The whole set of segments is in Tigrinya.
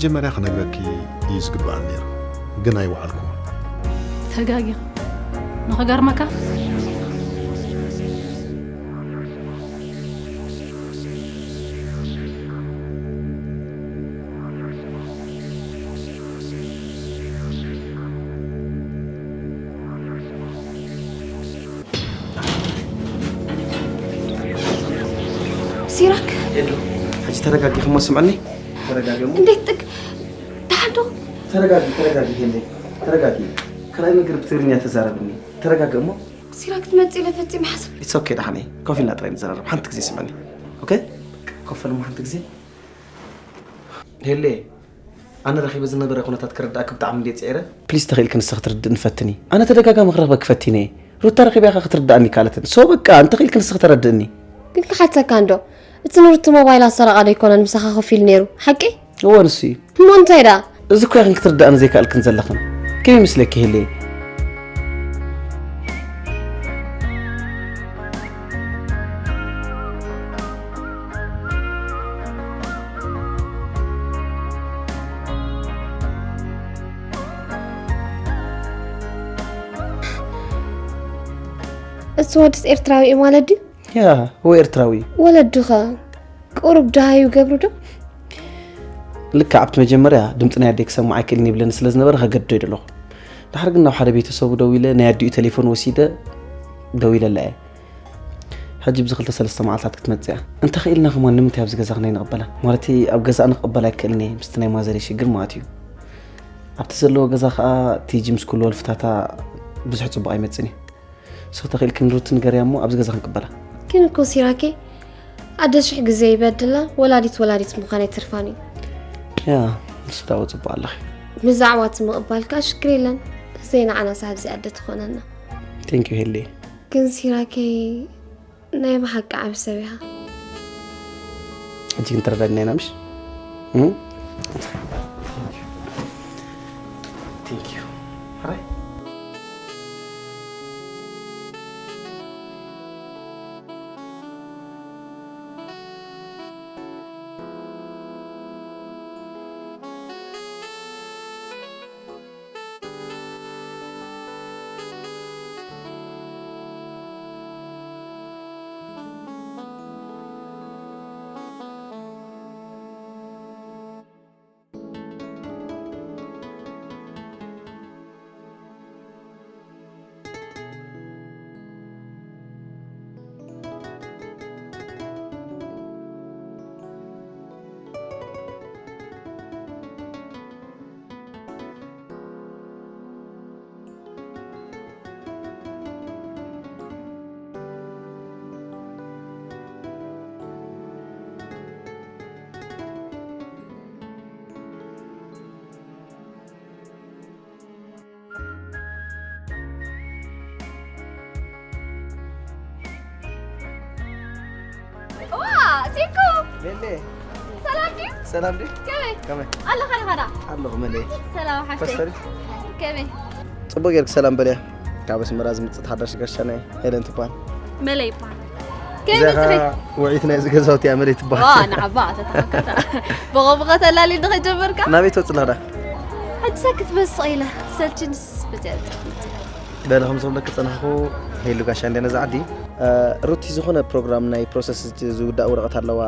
መጀመርያ ክነግረኪ እዩ ዝግባእ ነይሩ፣ ግን ኣይወዓልኩዎን። ተጋጊኻ። ንኽገርመካ? ሲራክ። ኤዱ፣ ሕጂ ተረጋጊ፣ ክሞ ስምዕኒ። ተረጋጊ እሞ። እንዴት ጥግ-፣ ደሓን ዶ? ተረጋጊ፣ ተረጋጊ፣ ሄለይ። ተረጋጊ። ካልኣይ ነገር ብትግርኛ ተዛረብኒ። ተረጋጊ እሞ። ሲራክ፣ ትመጽእ ኢለ ፈጺመ ሓሰብ። It's okay፣ ደሓን እየ። ኮፍ ኢልና ጥራይ ንዘራረብ። ሓንቲ ግዜ ስምዕኒ። ኦኬ? ኮፍ በል እሞ ሓንቲ ግዜ። ሄሌ፣ ኣነ ረኺበ ዝነበረ ኩነታት ክርድኣኪ ብጣዕሚ እንድየ ጽዒረ። ፕሊዝ፣ ተኽኢልኪ ንስኺ ክትርድእኒ ፈትኒ። ኣነ ተደጋጋሚ ክረኽበኪ ፈቲነ እየ። ሩታ ረኺበያ ኸኣ ክትርድኣኒ ኣይከኣለትን። ሶ በቃ፣ እንተኽኢልኪ ንስኺ ተረድእኒ። ግን ክሓተካ እንዶ፣ እቲ ንሩቲ ሞባይላ ዝሰረቓ ዶ ኣይኮነን ምሳኻ ኮፍ ኢሉ ነይሩ? ሓቂ? እወ፣ ንሱ እዩ። እሞ እንታይ ደኣ? እዚ እኮ ኢኽን ክትርድኣኒ ዘይከኣልክን ዘለኽን። ከመይ ይመስለኪ ሄሌ? እሱ ወድስ ኤርትራዊ እዩ ማለት ድዩ? ያ፣ እወ ኤርትራዊ እዩ። ወለዱኸ ቁሩብ ደሃዩ ይገብሩ ዶ? ልክዕ ኣብቲ መጀመርያ ድምፂ ናይ ኣደይ ክሰምዕ ኣይክእልን ይብለኒ ስለ ዝነበረ ከገድዶ ይደለኹ። ድሓር ግን ናብ ሓደ ቤተሰቡ ደዊለ ናይ ኣዲኡ ቴሌፎን ወሲደ ደዊለላ እየ። ሕጂ ብዚ ክልተ ሰለስተ መዓልታት ክትመፅእ እያ። እንተኽኢልና ከማን ንምንታይ ኣብዚ ገዛ ክንደይ ንቕበላ? ማለተይ ኣብ ገዛኣ ንክቕበላ ኣይክእልን እየ ምስቲ ናይ ማዘረይ ሽግር ማለት እዩ። ኣብቲ ዘለዎ ገዛ ከዓ ቲጂ ምስ ኩሉ ወልፍታታ ብዙሕ ፅቡቕ ኣይመፅን እዩ። ሰው ተኽኢልኪ ንሩቲ ንገርያ እሞ ኣብዚ ገዛ ክንቅበላ። ግን እኮ ሲራኬ ኣደ ሽሕ ግዜ ይበድላ ወላዲት ወላዲት ምዃን ኣይትርፋን እዩ። ያ ንሱ ዳወ ፅቡቕ ኣለኺ። ብዛዕባ እቲ ምቕባል ከዓ ሽግር የለን። ዘይንዓናስ ኣብዚ ኣደ ትኾነና። ቴንኪዩ ሄሌ። ግን ሲራኬ ናይ ብሓቂ ዓቢ ሰብ ኢኻ። ሕጂ ግን ተረዳድና ኢና ምሽ? እም? ቴንኪዩ። ሕራይ? ዋ፣ ሲኩ! ቤሌ፣ ሰላም ድዩ? ሰላም ድዩ? ከመይ? ከመይ? ኣለኻ ዲኻ ደኣ? ኣለኹ መለይ። ሰላም ሓፍተይ። ኮስተሪ? ከመይ? ጽቡቕ ጌርክ ሰላም በልያ። ካብ ኣስመራ ዝመጽእ ሓዳሽ ጋሻ ናይ ሄለን ትበሃል። መለይ ይበሃል። ከመይ እዚኣ መጽእኺ? ውዒት ናይዚ ገዛውቲ እያ መለይ ትበሃል። ዋ፣ ንዓባ ተተሓከታ። በቐ በቐ ተላሊ ድኸ ጀመርካ? ናበይ ትወጽእ ኣለኻ ደኣ? ሕጂ ሰክት በስቕ ኢለ። ሰልችንስ በዚኣ ዝጸፍ መጽእ። በለ ከም ዝብለኪ ዝጸናሕኩ ሄሉ ጋሻ እንደ ነዛ ዓዲ። እ፣ ሩቲ ዝኾነ ፕሮግራም ናይ ፕሮሰስ ዝውዳእ ወረቐት ኣለዋ።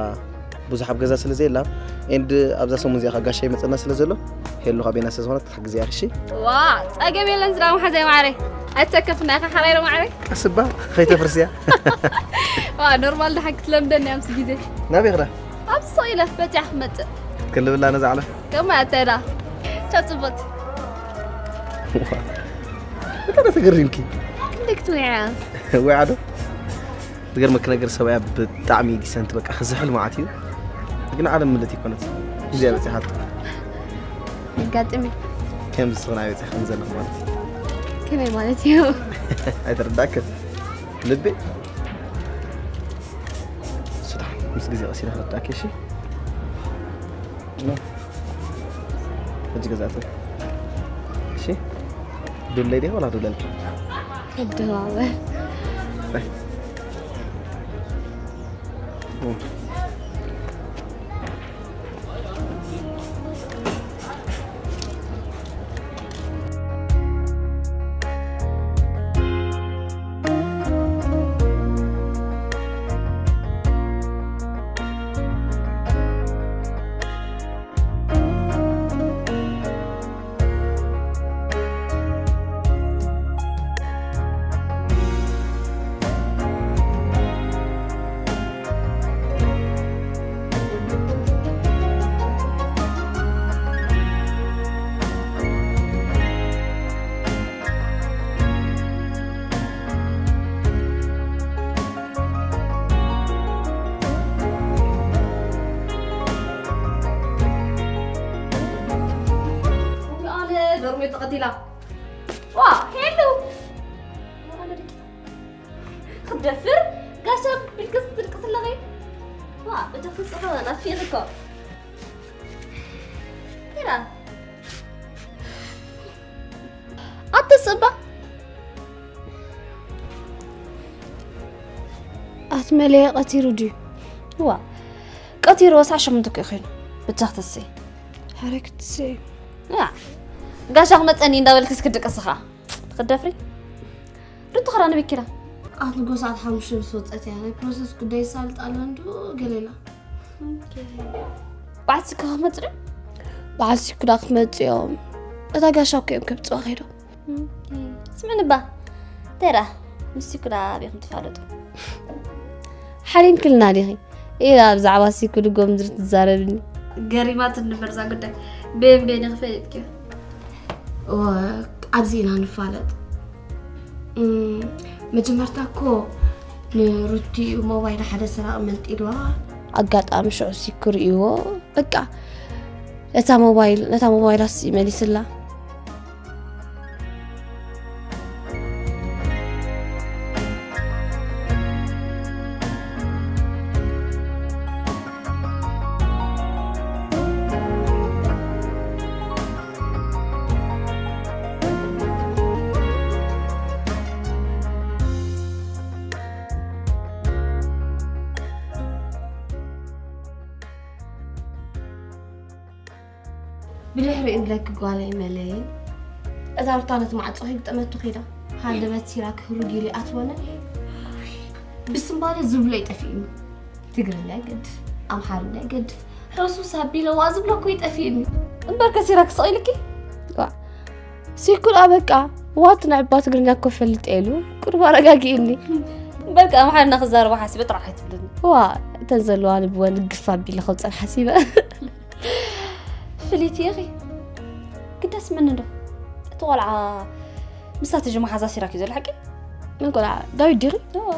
ብዙሕ ኣብ ገዛ ስለ ዘየላ፣ ኤንድ ኣብዛ ሰሙን እዚኣ ኸኣ ጋሻይ ይመጸና ስለ ዘሎ፣ ሄሉ ኻቤና ስለ ዝኾነት ክትሕግዝያ ኢኺ፣ እሺ? ዋ፣ ጸገም የለን ዝራ መሓዛይ ማዕረይ። ኣይትሰከፍና ኢኻ ሓራይ ዶ ማዕረይ? ቀስ እባ፣ ኸይተፍርስያ። ዋ፣ ኖርማል ደሓን ክትለምደኒ እያ ምስ ግዜ። ናበይ ኽዳ? ኣብ ሱቕ ኢለ በጺሓ ክመጽእ። ክትክልብላ ነዛ ዓለም? ከማይ ኣተዳ። ቻው ጽቡቕ። ዋ፣ እንታይ ተገሪምኪ? ክንደይ ክትውዕያ? ውዕያ ዶ? ዝገርመኪ ነገር ሰብኣያ ብጣዕሚ ዲሰንት፣ በቃ ክዝሕል ማለት እዩ። ግን ዓለም ምልእቲ ይኮነት። እዚኣ በፂሓቶ። ኣጋጥሚ። ከም ዝስኽና በፂሕ ከም ዘለኹ ማለት እዩ። ከመይ ማለት እዩ? ኣይተረዳእክን። ልቢ። ስራሕ ምስ ግዜ ቀስ ኢለ ክረዳእኪ፣ እሺ? ሕጂ ገዛእቲ። እሺ? ዱለይ ዲኻ ወላ ዱለልኪ? ክድዋወል። በይ። ኦ። ተቐቲላ። ዋ፣ ሄሉ። ክትደፍር? ጋሻ ቢልክስ ትድቅስ ኣለኺ? ዋ፣ እጆኺ ጽፈ ናትፊ እኮ። ሄራ። ኣትስባ። ኣትመለየ ቀቲሩ ድዩ? ዋ፣ ቀቲሩ ወሳዕ ሸምንቱ እኮ ይኾይኑ። ብቻ ክትስይ። ሓረግ ክትስይ። ያ፣ ጋሻ ክመጸኒ እንዳበልክስ ክድቅስ ኸኣ። ክትደፍሪ? ርቱ ኸራ ንብኪራ። ኣቲ ጎሳት ሓሙሽተ ምስ ወጸት እያ። ናይ ፕሮሰስ ጉዳይ ይሳልጥ ኣሎ እንዶ ገሌላ። ኦኬ። በዓል ሲኩ ክመጽእ ድዩ? በዓል ሲኩ ዳ ክመጽእ እዮም። እታ ጋሻ እኮ እዮም ከብጽዋ ከይዶም። ኦኬ። ስምዕኒ እባ። ተራ፣ ምስ ሲኩ ዳ ኣበይ ኢኹም ትፋለጡ? ሓሊም ክልና ዲኺ? ኢላ ብዛዕባ ሲኩ ድጎም ዝር ትዛረብኒ። ገሪማት እንበር እዛ ጉዳይ። ቤን ቤን ይኽፈል ኢልኪ። እወ፣ ኣብዚ ኢና ንፋለጥ። እም፣ መጀመርታ እኮ ንሩቲ ሞባይል ሓደ ሰራቒ መንጢልዋ። ኣጋጣሚ ሽዑ ሲኩ ርእይዎ፣ በቃ፣ ነታ ሞባይል፣ ነታ ሞባይል ኣስ ይመሊስላ። ብድሕሪኡ ንለኪ ጓለይ መለይ፣ እዛ ሩታ ነቲ ማዕጾ ከይግጠመቱ ከይዳ፣ ሃንደበት ሲራክ ህሩግ ኢሉ ይኣትወነ። ብስምባደ ዝብሎ ይጠፊእኒ። ትግርኛ ይገድፍ፣ ኣምሓርኛ ይገድፍ፣ ሕሱስ ኣቢለዋ ዝብሎ እኮ ይጠፊእኒ። እምበርከ ሲራክ ስቕ ኢልኪ? ዋ፣ ሲኩል ኣበቃ። ዋት ንዕባ ትግርኛ እኮ ፈልጥ ኢሉ ቁሩብ ኣረጋጊእኒ። እምበርከ ኣምሓርኛ ክዛረባ ሓሲበ ጥራሕ ኣይትብልኒ። ዋ፣ እተን ዘለዋ ንብወን ግፍ ኣቢለ ከውፀን ሓሲበ። ፍልይቲ ኢኺ። ግዳስ መን እንዶ? እቲ ቆልዓ ምስታ ትጅ መሓዛ ሲራክ እዩ ዘሎ ሓቂ? መን ቆልዓ? ዳዊት ዲኺ? እዎ።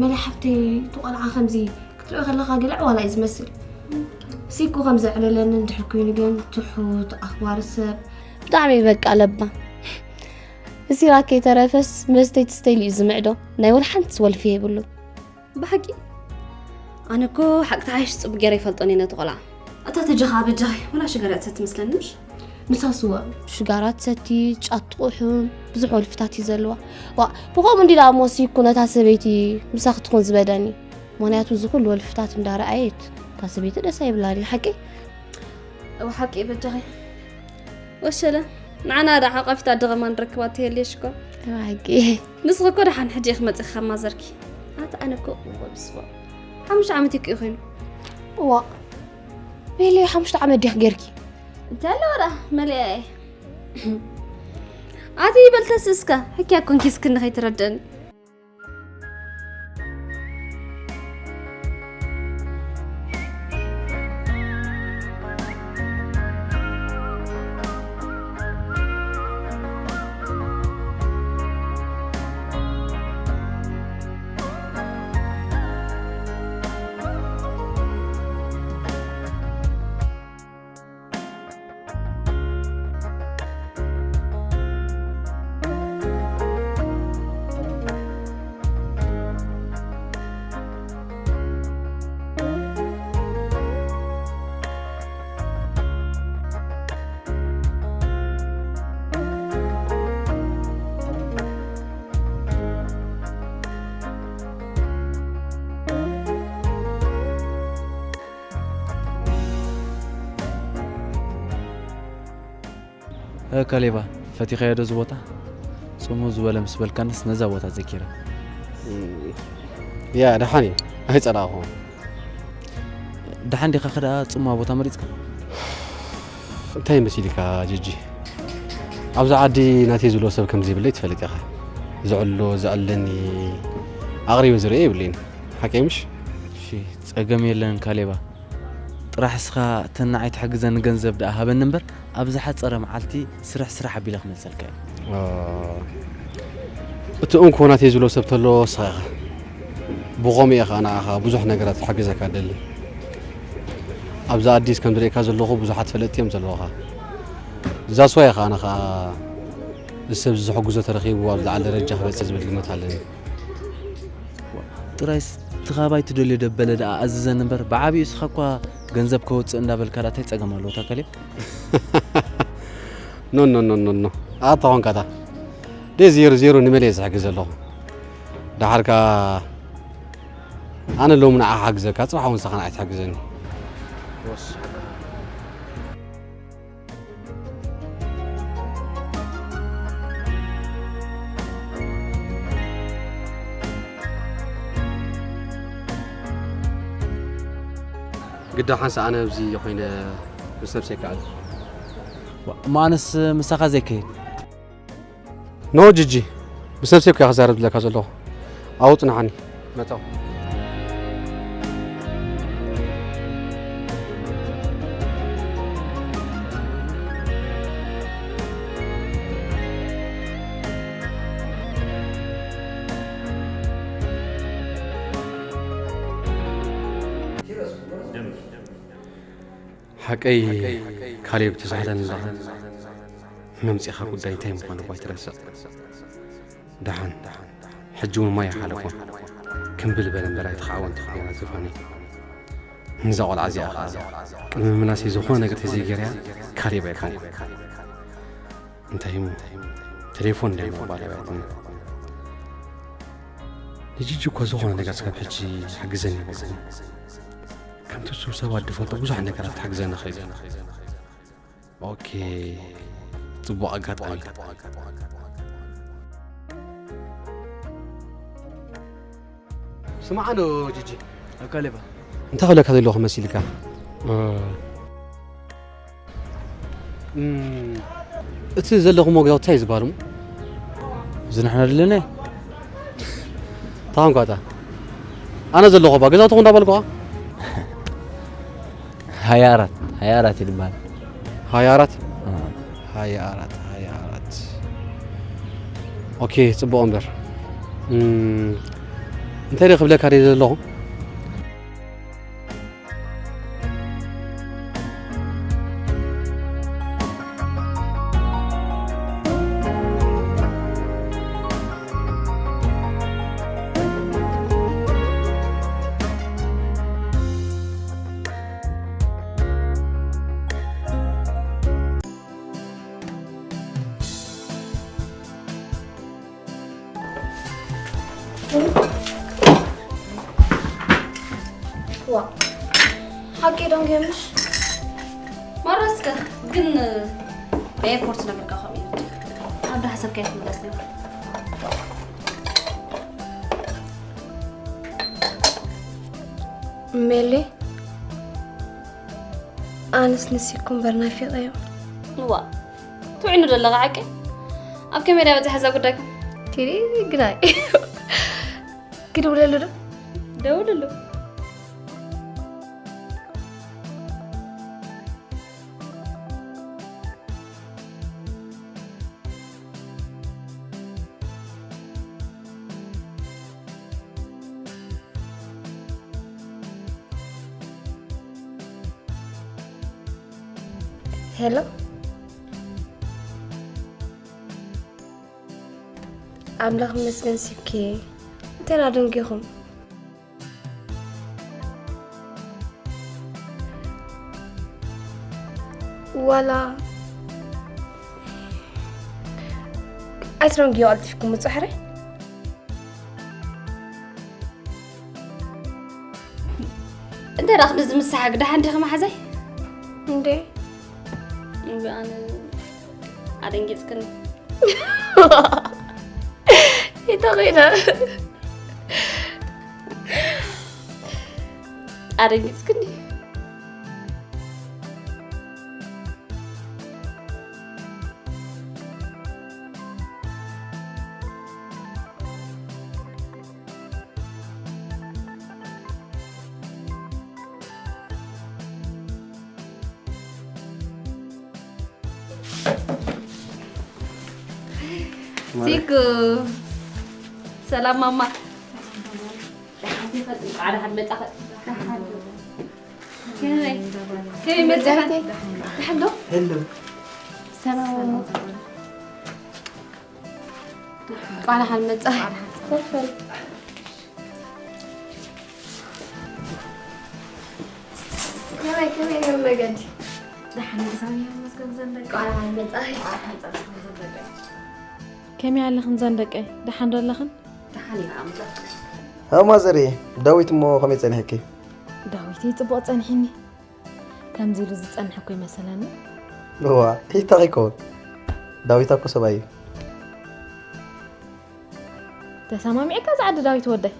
መለ ሓፍተይ፣ እቲ ቆልዓ ከምዚ ክትሪኦ ከለኻ ገለ ዕዋላ እዩ ዝመስል። ሲኩ ከም ዘዕለለኒ እንድሕር ኮይኑ ግን ትሑት፣ ኣኽባሪ ሰብ። ብጣዕሚ በቃ ለባ። ሲራክ ከይተረፈስ መስተይ ትስተይሉ እዩ ዝምዕዶ። ናይ ወላ ሓንቲ ወልፊ የብሉን። ብሓቂ? ኣነ እኮ ሓቂ ተሓይሽ ጽቡቅ ገይረ ይፈልጦን እየ ነቲ ቆልዓ። ኣታ ተጀኻ በጃኺ፣ ወላ ሽጋራ ትሰቲ መስለኒ ምሽ? ንሳስ እወ፣ ሽጋራ ትሰቲ፣ ጫት ትቑሑም፣ ብዙሕ ወልፍታት እዩ ዘለዋ። ዋ፣ ብኸምኡ እንዲ ደኣ እሞ ሲኩ ነታ ሰበይቲ ምሳኺ ትኹን ዝበደኒ። ምኽንያቱ እዚ ኩሉ ወልፍታት እንዳረኣየት እታ ሰበይቲ ደስ ኣይብላን እዩ፣ ሓቂ? እወ፣ ሓቂ በጃኺ። ወሸለ፣ ንዓና ደኣ ሓቋፊት ኣደ ኸማን ንረክባ ትሄልየሽ እኮ። እወ፣ ሓቂ። ንስኺ እኮ ደሓን ሕጂ ኢኺ መጺኺ ካብ ማዘርኪ። ኣታ ኣነ እኮ እወ፣ ብስዋ። ሓሙሽተ ዓመት እዩ እኮ ኮይኑ። እዋ። ሜሊ፣ ሓሙሽተ ዓመት ዲኺ ጌርኪ? እንታይ ኣለዎ ደኣ፣ መሊኣ እየ። ኣቲ በል ተስእስካ፣ ሕክያ ኮንኪ እስክኒ ከይትረድእኒ። እ፣ ካሌባ፣ ፈቲኻዮ ዶ እዚ ቦታ? ጽምው ዝበለ ምስ በልካንስ ነዛ ቦታ ዘኪረ። እም፣ ያ፣ ደሓን እዩ። ኣይጸላእኹዎን። ደሓን ዲኻ ከ ደኣ ጽምዋ ቦታ መሪጽካ? እንታይ መሲልካ፣ ጂጂ? ኣብዚ ዓዲ ናተይ ዝብሎ ሰብ ከም ዘይብለይ ትፈልጥ ኢኻ። ዝዕሎ፣ ዝዕለኒ ኣቕሪበ ዝርእዮ የብለይን። ሓቀይ ምሽ? እሺ፣ ጸገም የለን ካሌባ። ጥራሕ እስኻ እተን ንዓይ ትሕግዘኒ ገንዘብ ደኣ ሃበኒ እምበር፣ ኣብ ዝሓጸረ መዓልቲ ስራሕ ስራሕ ኣቢለ ክመልሰልካ እየ። ኦ፣ እቲ እንኮ ናተይ ዝብሎ ሰብ ተሎ እስኻ ኢኻ። ብኸምኡ እየ ኸኣ ንዓኻ ብዙሕ ነገራት ክሕግዘካ እደሊ። ኣብዚ ኣዲስ ከም ዝርእየካ ዘለኹ ብዙሓት ፈለጥቲ እዮም ዘለዉኻ። እዛ ስዋይ ከኣ ኣነ ከኣ እዚ ሰብ ዝሕግዞ ተረኺቡ ኣብ ዝለዓለ ደረጃ ክበጽሕ ዝብል ግምት ኣለኒ። ጥራይስ እቲ ካባይ ትደልዮ ደበለ ደኣ ኣዝዘኒ እምበር፣ ብዓቢኡ እስኻ እኳ ገንዘብ ከውጽእ እንዳበልካ ደኣ እንታይ ጸገም ኣለዎ፣ ታከለ? ኖ፣ ኖ፣ ኖ፣ ኖ፣ ኖ። ኣታ ኾንካ እታ። ደይ ዜሮ ዜሮ ንመለየ ዝሕግዝ ኣለኹ። ደሓር ከኣ ኣነ ሎሚ ንዓኻ ሓግዘካ፣ ጽባሕ እውን ንስኻ ንዓይ ትሕግዘኒ። ግዳ ሓንሳ ኣነ ኣብዚ ኮይነ ምስ ነብሰይ ከኣል። እሞ ኣነስ ምሳኻ ዘይከይድ። ኖ ጂጂ፣ ምስ ነብሰይ እኮ እየ ክዛረብ ዝብለካ ዘለኹ። ኣብኡ ጽንሓኒ። መጻኹ። ሓቀይ ካሌብ፣ ተሳሕለኒ ኣለኻ። መምጺኻ ጉዳይ እንታይ ምዃኑ እኳ ኣይትረስዕ። ደሓን፣ ሕጂ እውን ማይ ኣይሓለፎን። ክምብል በለ እምበር ኣይተኻዕወን ተኽልያ ዝፋነይ። ንዛ ቆልዓ እዚኣ ኸኣ ቅድሚ ምላሰይ ዝኾነ ነገር ተዘይገይረያ ካሌብ ኣይኮንኩን። እንታይ እሞ፣ ቴሌፎን እንድያ ምቕባል ኣይበልኩን። ንጂጂ እኳ ዝኾነ ነገር እስካብ ሕጂ ሓግዘኒ ኣይበልኩን። ከምቲ እሱብ ሰባት ዝፈልጦ ብዙሕ ነገራት ክትሕግዘኒ ኽእል። ኦኬ፣ ጽቡቕ ኣጋጣሚ። ስማዕ ዶ ጂጂ። ኣብ ካሌባ። እንታይ ክብለካ ዘለኹ መሲልካ? እ፣ እም፣ እቲ ዘለኹሞ ገዛውቲ እንታይ እዩ ዝበሃል እሞ? እዚ ንሕና ዘለና? ታንኳታ። ኣነ ዘለኹ ባ ገዛውትኹም እንዳበልኩኻ? ሃያ ኣራት፣ ሃያ ኣራት እዩ ዝበሃል። ሃያ ኣራት? እ። ሃያ ኣራት፣ ሃያ ኣራት። ኦኬ፣ ጽቡቕ እምበር። እም፣ እንታይ ደኣ ክብለካ ደየ ዘለኹ? ዋ፣ ሓቂ ዶ እንጌ ምሽ? ማራ እስከ ግን ኤርፖርት ነበርካ ከምኡ ኢሉ። ኣብ ዶ ሓሰብካ ይትምለስ ነበር? ሜሊ፣ ኣነስ ንሲኩ እምበር ናፊቐዮ። እዋ፣ ትውዒኑ ዘለኻ ሓቂ? ኣብ ከመይ ድያ በጺሓ እዛ ጉዳይኩም? ቲሪ ግናይ። ክድውለሉ ዶ? ደውልሉ። ሄሎ፣ ኣምላኽ ይመስገን። ሲኪ እንታይ ደንጊኹም? ዋላ ኣይትደንግዩ፣ ቀልጢፍኩም ምጹ ሕራይ። እንታይ ደኣ ክንዲ ዝምስሓግ፣ ደሓን ዲኺ መሓዛይ? እንዴ? እምቢ፣ ኣነ ኣደንጊጽክኒ። ይተኺና። ኣደንጊጽክኒ። ሲኩ፣ ሰላም ማማ። ደሓን ዲኺ? እንኳዕ ደሓን መጻኺ። ከመይ? ከመይ መጺኺ? ደሓን ዶ? ሄሎ። ሰላም። ቃል ሓን መጻ። ከመይ ከመይ እዮም መገዲ? ደሓን፣ እግዚኣብሔር ይመስገን። ዘንደቀ ቃል ሓን መጻ። ከመይ ኣለኽን ዘንደቀ? ደሓን ዶ ኣለኽን? ደሓን ኢና ኣምላኽ። ኣማ ዘሪ፣ ዳዊት እሞ ከመይ ጸኒሕኪ? ዳዊት ጽቡቕ ጸኒሕኒ። ከምዚ ኢሉ ዝጸንሕ እኮ ይመሰለኒ። እዋ፣ እንታይ ይከውን? ዳዊት እኮ ሰብኣይ እዩ። ተሰማሚዕካ ዝዓዲ ዳዊት ወደይ።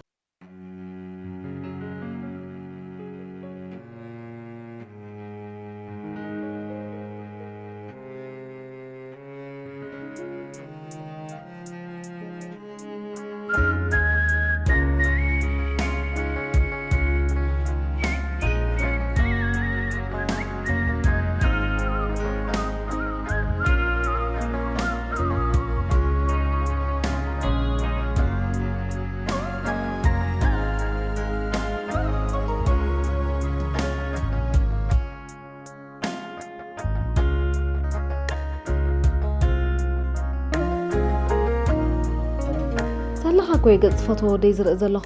ሳላኻ እኮ እየ ገጽ ዝፈትዎ ወደይ ዝርኢ ዘለኹ፣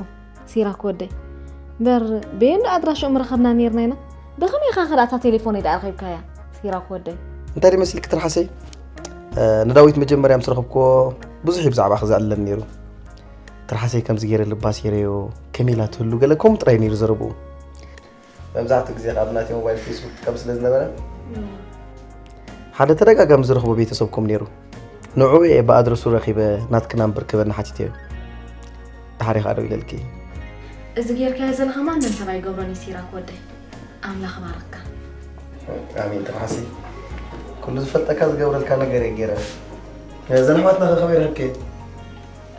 ሲራክ ወደይ። እምበር በየንዶ ኣድራሽኦም ረኸብና ነይርና ኢና? ብኸመይ ኢኻ ከ ደኣ እታ ቴሌፎነይ ደኣ ረኺብካያ፣ ሲራክ ወደይ? እንታይ ደኣ መሲልኪ ትርሓሰይ? እ፣ ንዳዊት መጀመርያ ምስ ረኸብክዎ ብዙሕ እዩ ብዛዕባኺ ዘዕልለኒ ነይሩ። ትርሓሰይ ከምዚ ገይረ ልባ ሲረዮ፣ ከመይ ኢላ ትህሉ፣ ገለ ከምኡ ጥራይ ነይሩ ዘረብኡ። መብዛሕትኡ ግዜ ኣብ ናተይ ሞባይል ፌስቡክ ትጥቀም ስለ ዝነበረ፣ ሓደ ተደጋጋሚ ዝረኽቦ ቤተሰብኩም ነይሩ። ንዕኡ እየ ብኣድረሱ ረኺበ ናትኪ ናምበር ክበኒ ሓቲተዮ። ድሓር ኢኻ ደው ኢለልኪ። እዚ ጌርካዮ ዘለኻ ማንም ሰብ ኣይገብሮን እዩ ሲራክ ወደይ። ኣምላኽ ባርካ። ኣሜን ትርሓሲ። ኩሉ ዝፈልጠካ ዝገብረልካ ነገር እየ ገይረ። እዘን ኣሕዋትና ከ ከመይ ረኺብክየን?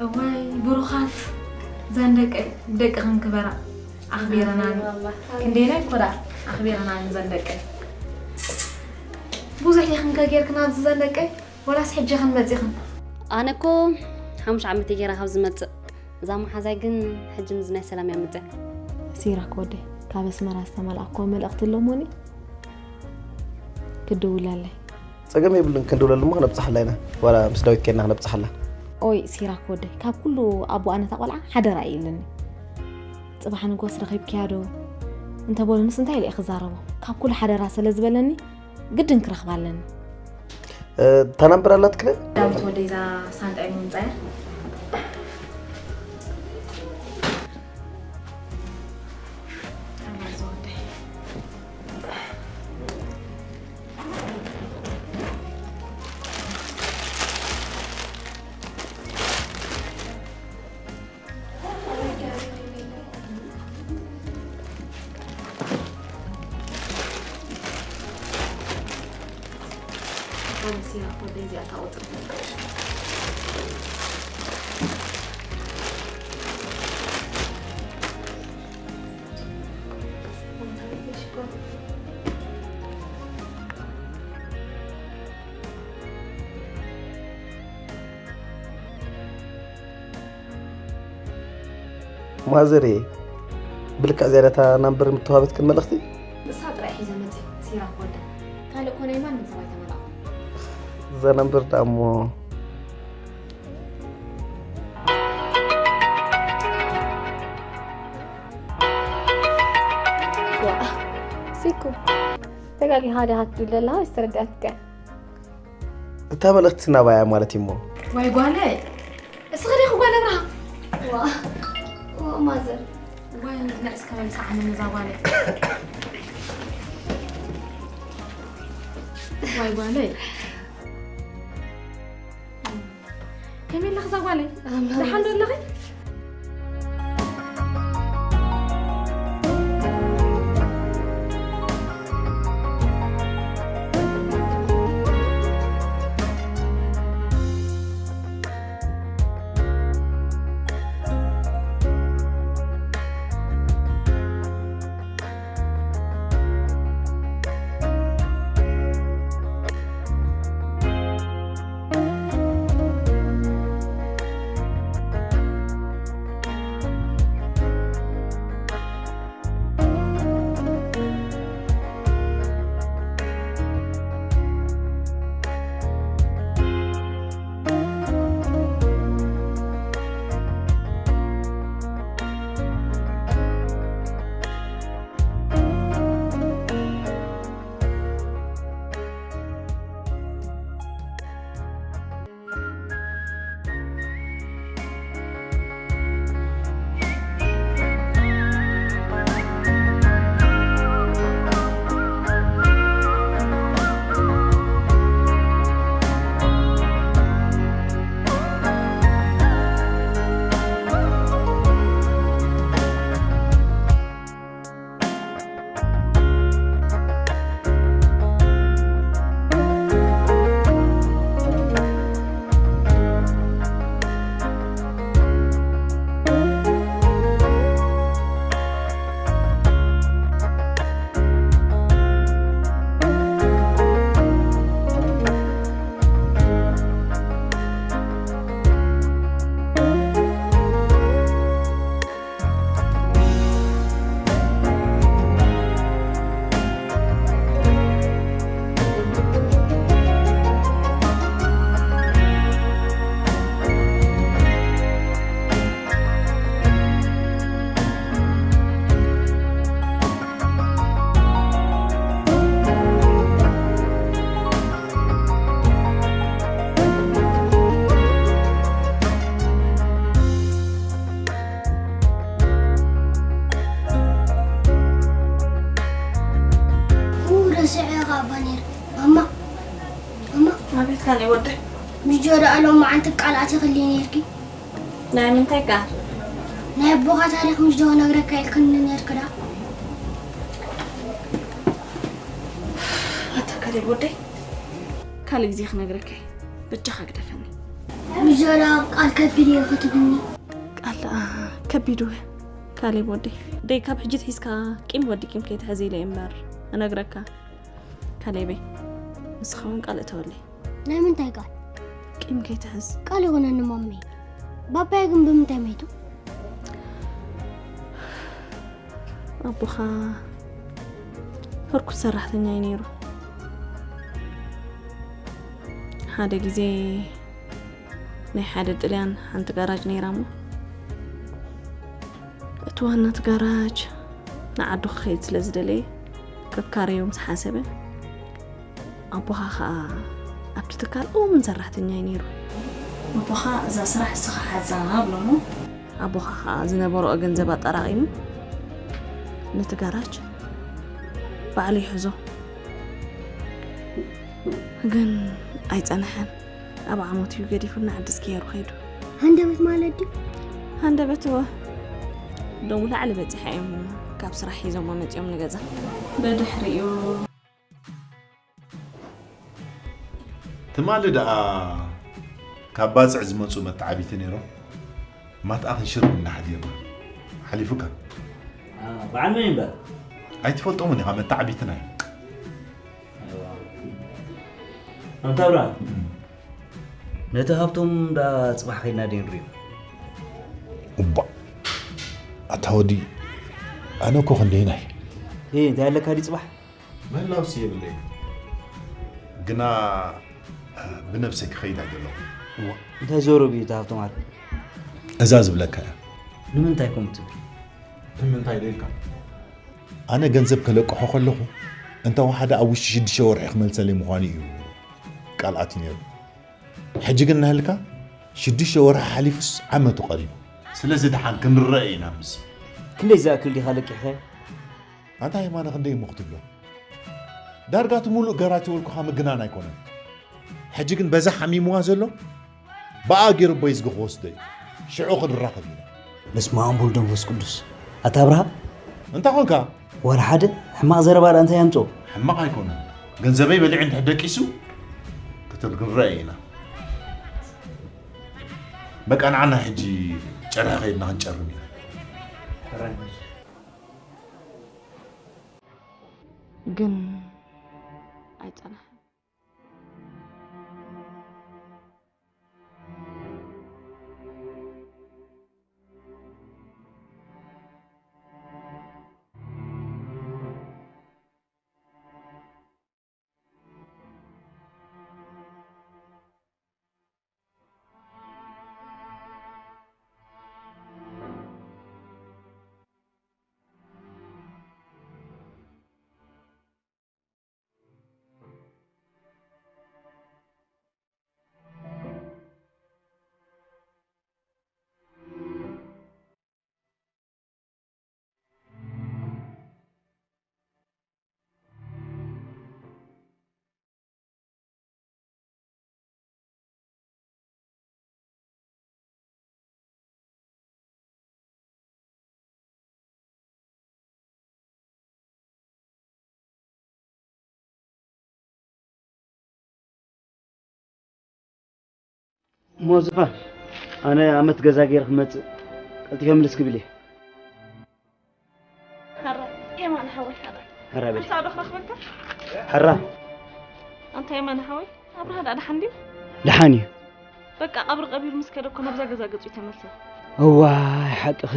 እዋይ ብሩኻት ዘን ደቀይ፣ ደቅኽን ክበራ ኣኽቢረናኒ። ክንደየናይ እኮ ደኣ ኣኽቢረናኒ ዘን ደቀይ። ብዙሕ ዲኽን ከ ጌርክን ኣብዚ ዘን ደቀይ? ወላስ ሕጂ ኽን መጺኽን? ኣነ እኮ ሓሙሽተ ዓመት እየ ጌራ ካብ ዝመጽእ። እዛ መሓዛይ ግን ሕጂ ምስዚ ናይ ሰላም እያ መጺኣ። ሲራክ ወደይ፣ ካብ ኣስመራ ዝተመልኣኩዎ መልእኽቲ ኣሎ እሞኒ ክድውለለይ። ጸገም የብሉን፣ ክንድውለሉ እሞ ክነብጽሓላ ኢና። ዋላ ምስ ዳዊት ኬድና ክነብጽሓላ። ኦይ ሲራክ ወደይ፣ ካብ ኩሉ ኣቦኣ ነታ ቆልዓ ሓደራ እዩ ኢሉኒ። ጽባሕ ንጎስ ረኺብክያ ዶ እንተበሉንስ እንታይ ኢለ እየ ክዛረቦ? ካብ ኩሉ ሓደራ ስለ ዝበለኒ ግድን ክረኽባ ኣለኒ። እ፣ እታ ናምበር ኣላትክን? ዳዊት ወደይ እዛ ሳንጣይ ምምጻያ። ማዘር እየ። ብልክዕ ዝያዳ እታ ናምበር ምተዋህበትክን መልእኽቲ? ንሳ ጥራይ ሒዘ መጽእ፣ ሲራክ ወደ። ካልእ እኮ ናይ ማንም ሰብ ኣይተመላእኹ። እዛ ናምበር ደኣ እሞ። ዋ፣ ሲኩ። ተጋጊኻ ዲኻ ትብል ዘለኻ ወይስ ተረዲኣትካ? እታ መልእኽቲ ናባይ እያ ማለት እዩ እሞ። ዋይ ጓለይ። እስኺ ዲኺ ጓል ኣብርሃ? ዋ፣ ዋ፣ ማዘር። ዋይ፣ ንዕስ ከመይ ሰዓመኒ እዛ ጓለይ። ዋይ ጓለይ። ከመይ ኣለኺ እዛ ጓለይ? ኣምላኽ ደሓን ዶ ይመስገን። ኣለኺ? ኣቤት ካልእ ወደይ። ምሽ ዶ ደኣ ሎማዓንቲ ቃል ኣቲኽሊ ነይርኪ? ናይ ምንታይ ቃል? ናይ ኣቦኻ ታሪኽ ምሽ ዶ ነግረካ ኢልክኒ ነይርኪ ደኣ? ኣታ ካልእ ወደይ። ካልእ ግዜ ክነግረካ እየ። በጃኻ ግደፈኒ። ምሽ ዶ ደኣ ቃል ከቢድ እዩ ክትብልኒ? ቃል ደኣ ከቢድ እወ። ካሌብ ወደይ። ደይ ካብ ሕጂ ሒዝካ ቂም ወዲ ቂም ከይትሕዝ ኢለ እየ እምበር እነግረካ። ካሌበይ፣ ንስኻ እውን ቃል እተወለይ። ናይ ምንታይ ቃል? ቂም ከይትሕዝ። ቃል ይኹነኒ ማመይ። ባባይ ግን ብምንታይ መይቱ? ኣቦኻ ህርኩት ሰራሕተኛ እዩ ነይሩ። ሓደ ግዜ ናይ ሓደ ጥልያን ሓንቲ ጋራጅ ነይራ እሞ፣ እቲ ዋና እቲ ጋራጅ ንዓዱ ክኸይድ ስለ ዝደለየ፣ ከካረዮ ምስ ሓሰበ፣ ኣቦኻ ኸኣ ኣብቲ ትካል እሙን ሰራሕተኛ እዩ ነይሩ። ኣቦኻ እዛ ስራሕ እስኻ ሓዛ ብሎሞ፣ ኣቦኻ ኸኣ ዝነበሮ ገንዘብ ኣጠራቒሙ ነቲ ጋራጅ ባዕሉ ይሕዞ። ግን ኣይጸንሐን። ኣብ ዓመት እዩ ገዲፉና ዓዲ ዝገይሩ ከይዱ። ሃንደበት ማለት ድዩ? ሃንደበት እወ። ሎሚ ላዕሊ በጺሐ እዮም ካብ ስራሕ ሒዞሞ መጺኦም ንገዛ። ብድሕሪኡ ትማሊ ደኣ ካብ ባጽዕ ዝመጹ መተዓቢቲ ነይሮም። ማትኣ ክንሽር እናሓዲርና ሓሊፉካ። በዓል መን እምበር? ኣይትፈልጦምን ኢኻ፣ መተዓቢትና እዮም። ኣንታ ኣብርሃም፣ ነቲ ሃብቶም ደኣ ጽባሕ ከይድና ደይ ንርእዮ። እባ፣ ኣታ ወዲ፣ ኣነ እኮ ክንደይናይ። እይ፣ እንታይ ኣለካ ድዩ ጽባሕ? ምህላውሲ የብለይ። ግና ብነብሰይ ክኸይድ ኣይደለኹ። እሞ እንታይ ዘረብ እዩ እቲ ሃብቶም ኣለ? እዛ ዝብለካ እያ። ንምንታይ ከምኡ ትብል? ንምንታይ ዶ ኢልካ? ኣነ ገንዘብ ከለቅሖ ከለኹ፣ እንተ ወሓደ ኣብ ውሽጢ ሽዱሽተ ወርሒ ክመልሰለይ ምዃኑ እዩ ቃል ኣትዩ ነይሩ። ሕጂ ግን እናሃልካ ሽዱሽተ ወርሒ ሓሊፉስ ዓመቱ ቀሪቡ። ስለዚ ደሓን ክንረአ ኢና ምስዚ። ክንደይ ዝኣክል ዲኻ ለቂሕካዮ? ኣንታ የማነ ክንደይ እሞ ክትብሎ? ዳርጋ እቲ ሙሉእ ገራጅ ተበልኩኻ ምግናን ኣይኮነን። ሕጂ ግን በዛ ሓሚምዋ ዘሎ ብኣ ገይሩ ኣቦይ ዝገ ክወስዶ እዩ። ሽዑ ክንራኸብ ኢና። በስመ ኣብ ወወልድ ወመንፈስ ቅዱስ። ኣታ ኣብርሃ? እንታይ ኾንካ? ዋላ ሓደ ሕማቕ ዘረባ ደኣ እንታይ ኣምጽኦ? ሕማቕ ኣይኮነን። ገንዘበይ በሊዑ እንድሕር ደቂሱ ክትል ክንረአ ኢና። በቃ ንዓና ሕጂ ጨርሒ ከይድና ክንጨርም ኢና። ግን ኣይጸናሕን። እሞ ዝፋን፣ ኣነ ኣመት ገዛ ገይረ ክመጽእ ቀልጢፈ ምልስ ክብል እየ። ሕራይ የማነ ሓወይ፣ ሕራይ። ሕራይ በል። ኣንታ ዶ ክረኽበካ? ሕራይ። ኣንታ የማነ ሓወይ፣ ኣብርሃ ደኣ ደሓን ድዩ? ደሓን እዩ። በቃ ቀብሪ ቀቢሩ ምስ ከደ እኮ ናብዛ ገዛ ገጹ እዩ ተመልሰ። እዋይ ሓቅኺ።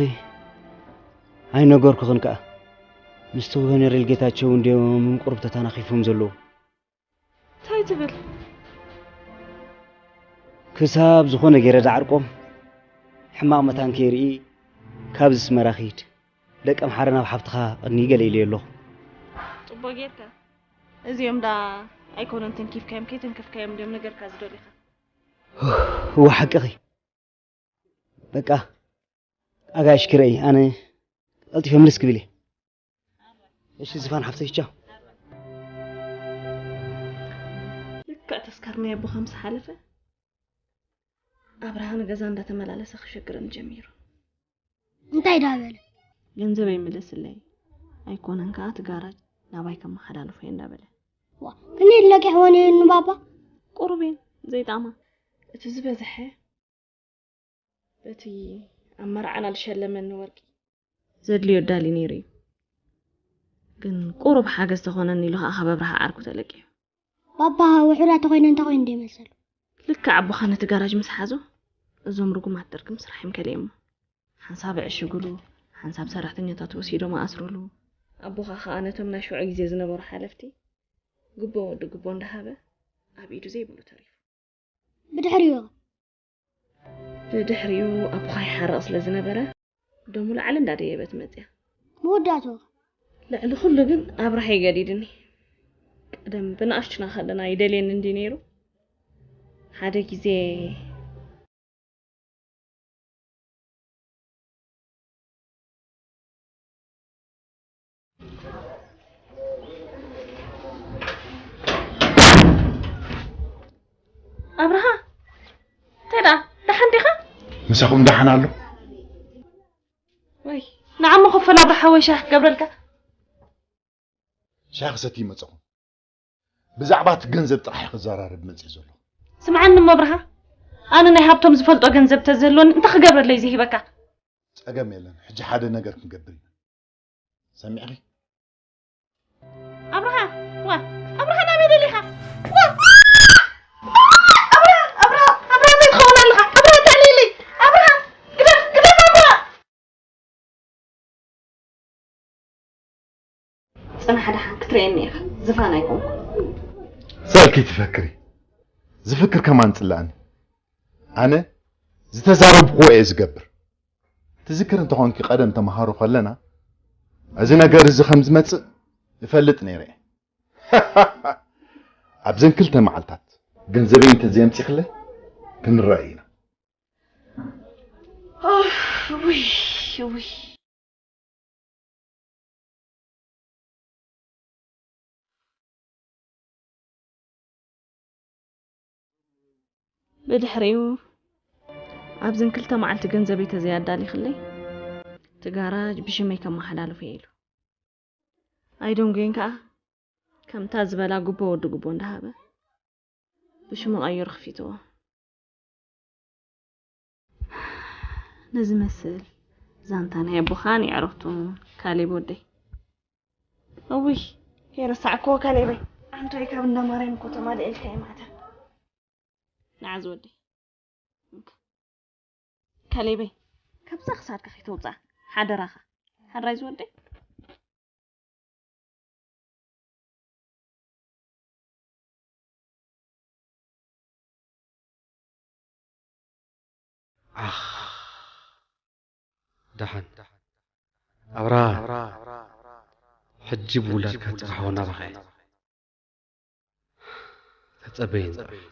ኣይነገርኩኽን ከኣ። ምስቲ ኮሎኔል ጌታቸው እንድዮም ቁሩብ ተተናኺፎም ዘለዉ። እንታይ ትብል? ክሳብ ዝኾነ ገይረ ደዓርቆም፣ ሕማቕ መታን ከይርኢ፣ ካብዚ ኣስመራ ክሂድ። ደቂ ኣምሓረ ናብ ሓፍትኻ ቅኒ ገለ ኢለዮ ኣለኹ። ጽቡቕ ጌርካ። እዚኦም ደኣ ኣይኮነን ተንኪፍካዮም፣ ከይተንከፍካዮም እንድዮም ነገርካ ዝደልዩኻ። እወ ሓቅኺ። በቃ፣ ኣጋይሽ ክርኢ፣ ኣነ ቀልጢፈ ምልስ ክብል እየ። እሺ ዝፋን ሓፍተይ፣ ቻው። ልካ ተስካር ናይ ኣቦኻ ምስ ሓለፈ ኣብርሃ ንገዛ እንዳተመላለሰ ክሸግረኒ ጀሚሩ። እንታይ ዳበለ? ገንዘበይ ምለስለይ፣ ኣይኮነን ከኣ እቲ ጋራጅ ናባይ ከመሓላልፎ እየ እንዳበለ። ዋ፣ ክንደይ ለቂሕወን እዩ ንባባ? ቁሩብ እየን ዘይጣማ። እቲ ዝበዝሐ በቲ ኣብ መርዓና ዝሸለመኒ ወርቂ ዘድልዮ ኣዳልዩ ነይሩ እዩ። ግን ቁሩብ ሓገዝ ተኾነኒ ኢሉ ከኣ ካብ ኣብርሃ ዓርኩ ተለቂሑ። ባባ ውሑዳት ተኾይነ እንታይ ኮይኑ ደይመሰሉ? ልክዕ ኣቦኻ ነቲ ጋራጅ ምስ ሓዞ፣ እዞም ርጉማት ደርጊ ምስራሕ እዮም ከሊኦሞ። ሓንሳብ ኣዕሽጉሉ፣ ሓንሳብ ሰራሕተኛታት ወሲዶም ኣስሩሉ። ኣቦኻ ከኣ ነቶም ናይ ሽዑ ግዜ ዝነበሩ ሓለፍቲ ግቦ ወዲ ግቦ እንዳሃበ ኣብ ኢዱ ዘይብሉ ተሪፉ። ብድሕሪኡ ብድሕሪኡ ኣቦኻ ይሓርቕ ስለ ዝነበረ ደሙ ላዕሊ እንዳደየበት መጽያ። መወዳእትኡ ልዕሊ ኩሉ ግን ኣብርሃ ይገዲድኒ። ቀደም ብንኣሽቱና ከለና ይደልየኒ እንዲ ነይሩ። ሓደ ግዜ ኣብርሃ፣ እንታይ ደኣ ደሓን ዲኻ? ምሳኹም ደሓን ኣሎ? ወይ ንዓሞ ክፈል ኣብርሃ፣ ወይ ሻሂ ክገብረልካ? ሻሂ ክሰቲ ይመጸኹም። ብዛዕባ እቲ ገንዘብ ጥራሕ እየ ክዘራረብ መጽእ ዘለኹ። ስምዓኒ እሞ ኣብርሃ፣ ኣነ ናይ ሃብቶም ዝፈልጦ ገንዘብ ተዝህልወኒ እንታይ ክገብረለይ ዝሂበካ? ጸገም የለን፣ ሕጂ ሓደ ነገር ክንገብር ኢና። ሰሚዕኺ? ኣብርሃ፣ ዋ፣ ኣብርሃ ናበይ ደሊኻ? ዋ! ኣብርሃ፣ ኣብርሃ፣ ኣብርሃ፣ እንታይ ትኸውን ኣለኻ? ኣብርሃ፣ ተዕልይለይ! ኣብርሃ፣ ግደፍ፣ ግደፍ ኣብርሃ! ጽናሕ ደሓን ክትርእየኒ ኢኻ፣ ዝፋን ኣይኮንኩን። ሰልኪ ትፈክሪ፣ ዝፍክር ከማን ጽላእኒ። ኣነ ዝተዛረብክዎ እየ ዝገብር። ትዝክር እንተኾንኪ ቀደም ተምሃሮ ከለና እዚ ነገር እዚ ከም ዝመጽእ እፈልጥ ነይረ እየ። ኣብዘን ክልተ መዓልታት ገንዘበይ እንተዘየምጺኽለይ ክንረኣይ ኢና። ኡፍ፣ ውይ፣ ውይ። ብድሕሪኡ ኣብዘን ክልተ መዓልቲ ገንዘበይ ተዘይኣዳሊኽለይ እቲ ጋራጅ ብሽመይ ከመሓላልፎ እየ ኢሉ። ኣይደንጎየን ከኣ ከምታ ዝበላ ጉቦ ወዲ ጉቦ እንዳሃበ ብሽሙ ቀይሩ ክፊትዎ። ነዚ መስል ዛንታ ናይ ኣቦኻን የዕሩኽቱን ካሌብ ወደይ። እውይ ከይረሳዕክዎ ካሌበይ። ኣንቶይ ካብ እንዳ ማርያም እኮ ተማሊኤልካ እዩ ማዕተብ። ንዓ ዝወደይ። እንካ። ካሌበይ፣ ካብዛ ክሳድካ ከይተውፅኣ ሓደራኻ። ሓድራይ ዝወደይ። ዓኽ ደሓን ኣብርሃ ሕጂ ብውላድካ ጽባሕ ወናብኻ እየ ተጸበየኒ ጥራሕ።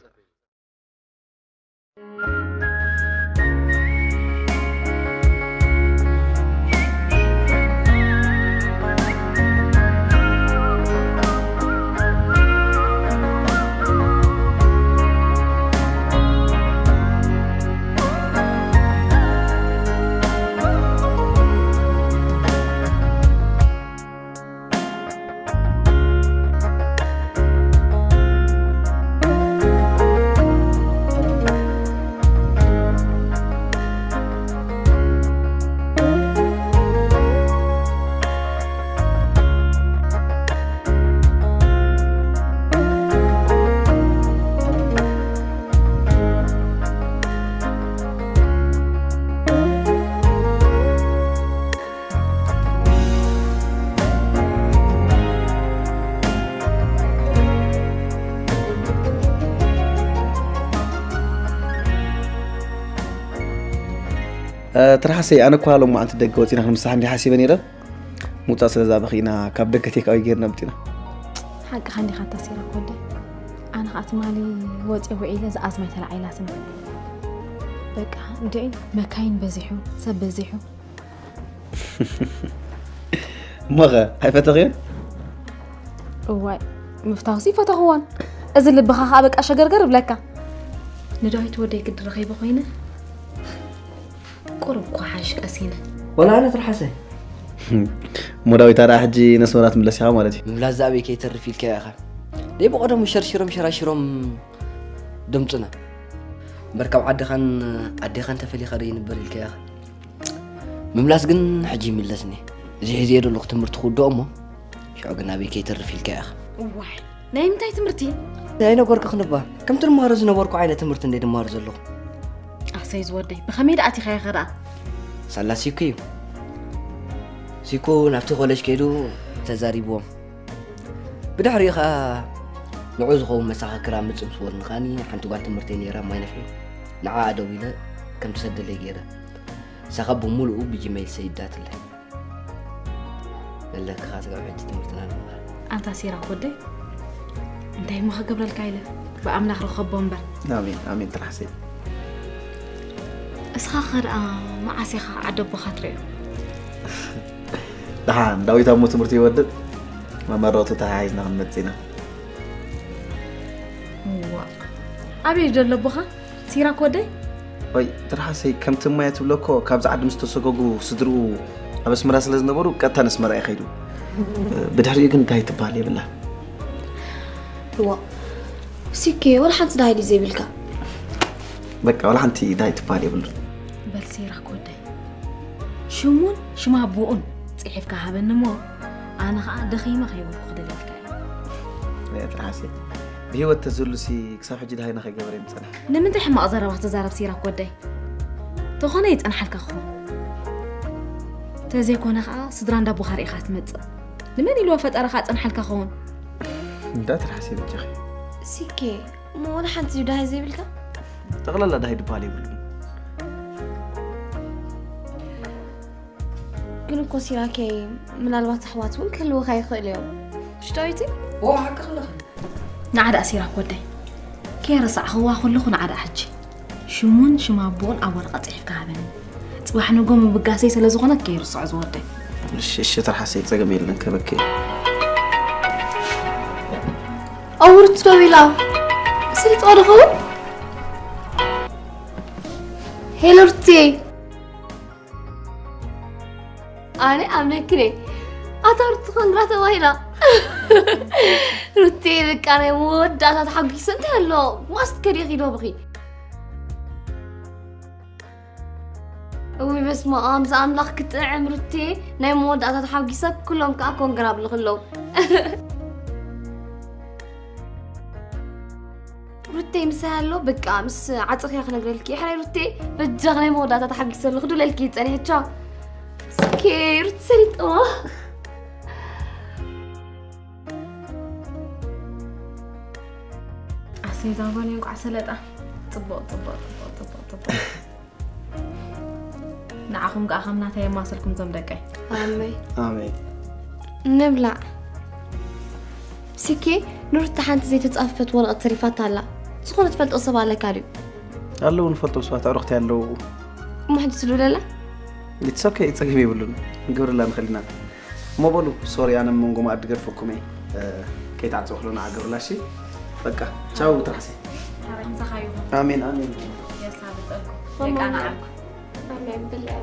ትርሓሰይ ኣነ እኳ ሎማዓንቲ ደገ ወፂና ክንምሳሕ እንዲ ሓሲበ ነይረ ምውፃእ ስለ ዝኣበኺ ኢና ካብ ደገ ቴካዊ ገይርና ምፂና ሓቅኻ እንዲኻ እታ ሲራክ ወደይ ኣነ ከዓ ትማሊ ወፂ ውዒለ ዝኣዝማይ ተላዒላትኒ በቃ እንድዒ መካይን በዚሑ ሰብ በዚሑ እሞኸ ኣይፈተኽዮን? እዋይ ምፍታውሲ ይፈተኽዎን እዚ ልብኻ ኸኣ በቃ ሸገርገር ይብለካ። ንዳዊት ወደይ ግዲ ረኺበ ኮይነ ቁሩብ እኳ ሓይሽ ቀሲነ። ወላ ኣነ ትርሓሰ። እሞ ዳዊት ኣድኣ ሕጂ ነስመራ ትምለስ ኢኻ ማለት እዩ። ምምላስ ዝኣበይ ከይተርፍ ኢልካዮ ኢኻ። ደይ ብቐደሙ ሸርሺሮም ሸራሺሮም ደምጹና። እምበር ካብ ዓድኻን ኣዴኻን ተፈሊኻ ዶ ይንበር ኢልካዮ ኢኻ። ምምላስ ግን ሕጂ ይምለስኒ። እዚ ሒዘዮ ዘለኹ ትምህርቲ ክውድኦ እሞ ሽዑ ግን ኣበይ ከይተርፍ ኢልካዮ ኢኻ። እዋይ፣ ናይ ምንታይ ትምህርቲ? ኣይነገርኩኽን እባ። ከምቲ ድማሮ ዝነበርኩ ዓይነት ትምህርቲ እንደ ድማሮ ዘለኹ። ኣሰይ ዝወደይ፣ ብኸመይ ደኣ ኣቲኻዮ ኸ ደኣ? ሳላ ሲኩ እዩ። ሲኩ ናብቲ ኮሌጅ ከይዱ ተዛሪብዎም። ብድሕሪኡ ኸኣ ንዑ ዝኸውን መሳኻክር ኣምጽእ ምስ በሉኒ ከኣኒ ሓንቲ ጓል ትምህርተይ ነይራ ማይ ነፍሒ። ንዓኣ ደዊለ ከም ትሰደለይ ገይረ። ንሳ ኸኣ ብምሉኡ ብጂመይል ሰዲዳትለይ። መለክኻ ስጋብ ሕጂ ትምህርትና ንምሃር። ኣንታ ሲራክ ወደይ፣ እንታይ እሞ ክገብረልካ ኢለ፣ ብኣምላኽ ርኸቦ እምበር። ኣሜን፣ ኣሜን፣ ጥራሕ ሰይ። እስኻ ኸ ደኣ መዓስ ኢኻ ዓዲ ኣቦኻ ትርእዮ? ደሓን ዳዊት ኣሞ ትምህርቱ ይወድእ፣ መመረቕቱ ተሓሒዝና ክንመጽእ ኢና። እዋ፣ ኣበይ እዩ ዘሎ ኣቦኻ? ሲራክ ወደይ? ወይ፣ ትርሓሰይ፣ ከምቲ እማየ ትብሎ እኮ፣ ካብዚ ዓዲ ምስ ተሰጎጉ ስድርኡ ኣብ ኣስመራ ስለ ዝነበሩ፣ ቀጥታ ንኣስመራ እዩ ከይዱ። ብድሕሪኡ ግን ዳይ ትበሃል የብላን። እዋ፣ ሲኬ፣ ወላ ሓንቲ ዳይ ድዩ ዘይብልካ? በቃ፣ ወላ ሓንቲ ዳይ ትበሃል የብሉን። በል ሲራክ ወደይ፣ ሽሙን ሽም ኣቦኡን ጽሒፍካ ሃበኒ እሞ፣ ኣነ ኸኣ ደኺመ ከይበልኩ ክደልየልካ እየ። እያ ትርሓሰይ፣ ብህይወት ተዝህሉሲ ክሳብ ሕጂ ደሃይና ከይገበረ እዩ ምጸንሐ። ንምንታይ ሕማቕ ዘረባ ትዛረብ ሲራክ ወደይ? ተኾነ ይጸንሓልካ ክኸውን። ተዘይኮነ ኸኣ ስድራ እንዳቦኻ ርኢኻ ትመጽእ። ንመን ኢልዎ ፈጠረኻ ጸንሓልካ ክኸውን? እንዳ ትርሓሰይ በጃኺ። ሲኬ፣ እሞ ወላ ሓንቲ ድዩ ደሃይ ዘይብልካ? ጠቕላላ ደሃይ ድበሃል የብሉን። ግን እኮ ሲራኬ፣ ምናልባት ኣሕዋት እውን ክህልውኻ ይኽእል እዮም። ሽታዊቲ? ኦ፣ ሓቅኺ ኣለኺ። ንዓ ደኣ ሲራክ ወደይ፣ ከይረሳዕኽዋ ከለኹ ንዓ ደኣ ሕጂ ሽሙን ሽም ኣቦኡን ኣብ ወረቐት ጽሒፍካ ሃበኒ። ጽባሕ ንጎ ምብጋሰይ ስለ ዝኾነ ከይርስዖ ዝወደይ። እሺ፣ እሺ፣ ትርሓሰይ ጸገም የለን፣ ከበኪ። ኣውርት ደው ኢላ። ስልጦ ድኸውን? ሄሎ ሩቴ። ኣነ ኣምነክን እየ። ኣታ ሩቲ ኮንግራ ተባሂላ። ሩቴ በቃ ናይ መወዳእታ ተሓጒሰ እንታይ ኣሎ? ዋስ ከዲኺ ዶ ብኺ? እውይ በስመ ኣብ ዝኣምላኽ ክጥዕም ሩቴ ናይ መወዳእታ ተሓጒሰ ኩሎም ከኣ ኮንግራ ብልኽ ኣለዉ። ሩቴ ምሳይ ኣሎ በቃ ምስ ዓጽኽያ ክነግረልኪ። ሕራይ ሩቴ በጃኽ ናይ መወዳእታ ተሓጒሰ ኣለኹ ድብለልኪ ጸኒሐ ቻው። ስኬ ሩቲ ሰሊጥዋ። ኣሰይ ዛጓል እንቋዕ ሰለጣ። ጽቡቕ ጽቡቕ ጽቡቕ ጽቡቕ ጽቡቕ። ንዓኹም ከኣ ከም ናተይ የማስልኩም ዞም ደቀይ። ኣመይ። ኣሜን። ንብላዕ። ሲኬ ንሩታ ሓንቲ ዘይተጻፈፈት ወረቐት ተሪፋታ ኣላ። ዝኾነ ትፈልጦ ሰብ ኣለካ ድዩ? ኣለዉ ንፈልጦም ሰባት ኣዕሩኽቲ ኣለዉ። እሞ ሕጂ ትድውለላ? It's okay፣ ጸገም የብሉን። ንገብረላ ንኽእል ኢና። እሞ በሉ ሶሪ፣ ኣነ መንጎ መኣዲ ገድፈኩም እየ። ከይትዓጽው ክሎ ንዓ ገብረላ እሺ። በቃ ቻው ትርሓሰይ። ኣሜን ኣሜን። የሳልጠልኩም። የቃናዓልኩም። ኣሜን ብላዕ።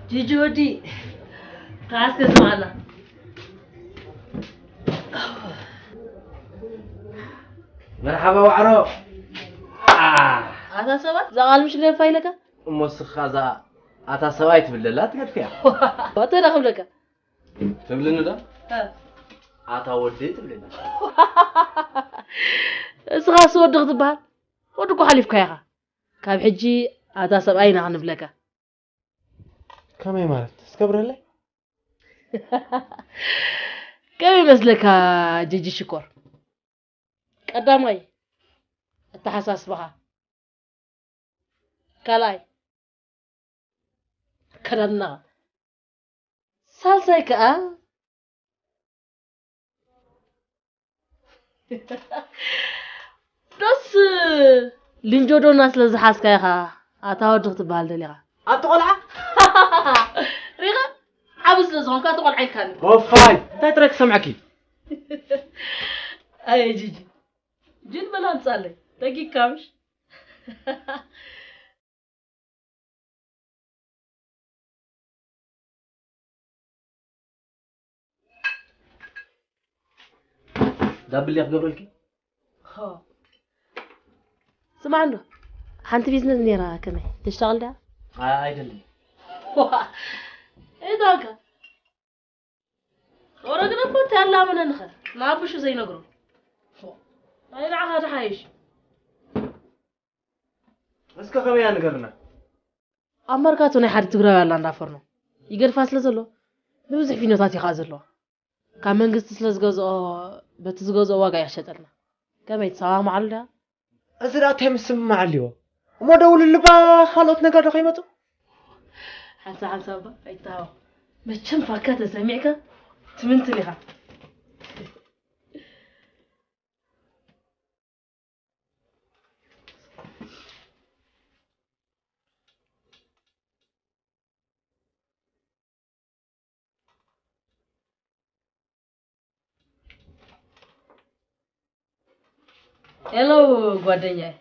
ጂጂ ወዲ፣ ከዓስከ ስማዕና። መርሓባ ዋዕሮ። ኣታ ሰብኣይ፣ እዛ ቃል ምሽ ግደፋ ኢለካ? እሞ እስኻ እዛ ኣታ ሰብኣይ ትብል ዘላ ትገድፍያ። ኣታ ዳ ክብለካ? ትብልኒ ዶ? እ። ኣታ ወዲ ትብልኒ። እስኻስ ወዲ ክትበሃል? ወዲ እኮ ሓሊፍካ ኢኻ። ካብ ሕጂ ኣታ ሰብኣይ ኢና ክንብለካ። ከመይ ማለት? እስከ ብረለይ። ከመይ መስለካ ጅጂ ሽኮር? ቀዳማይ ኣተሓሳስባኻ፣ ካልኣይ ኣከዳድናኻ፣ ሳልሳይ ከኣ ዶስ ልንጆዶና ስለ ዝሓዝካ ኢኻ ኣታ ወዲ ክትበሃል ደሊኻ። ኣቲ ቆልዓ ሪኻ ዓብ ስለ ዝኾንካ ኣቲ ቆልዓ ኢልካኒ። ወፋይ እንታይ ጥራይ ክሰምዐኪ። ኣየ ጂጂ ጅን በል ኣምጻለይ ደጊግካ ምሽ። ዳብል እያ ክገብረልኪ። ሆ። ስማዕ እንዶ፣ ሓንቲ ቢዝነስ ነይራ ከመይ? ተሽተቕል ድያ? ኣይ-፣ ኣይደልን። ዋ፣ እይ ዳጋ። ወረ ግን እኮ ተላመነንኸ፣ ንኣብሹ ዘይነግሮ። ፎ፣ ናይ ንዓኻ ድሓይሽ። እስከ ከመይ እያ ንገርና። ኣብ መርካቶ ናይ ሓደ ትግራዊ ኣላ እንዳፈርኖ ይገድፋ ስለ ዘሎ ብብዙሕ ፊኖታት እዩ ከዓ ዘለዋ። ካብ መንግስቲ ስለ ዝገዝኦ በቲ ዝገዝኦ ዋጋ እዩ ክሸጠልና። ከመይ ትሰማማዓሉ ድያ? እዚ ደኣ እንታይ ምስምማዕ ኣልዎ? እሞ ደውልሉ እባ ካልኦት ነጋዶ ከይመጹ። ሓንሳ ሓንሳ እባ ኣይትተሃወኽ። መቸም ፋካ ተሰሚዕካ ትምንትን ኢኻ። ሄሎ ጓደኛዬ፣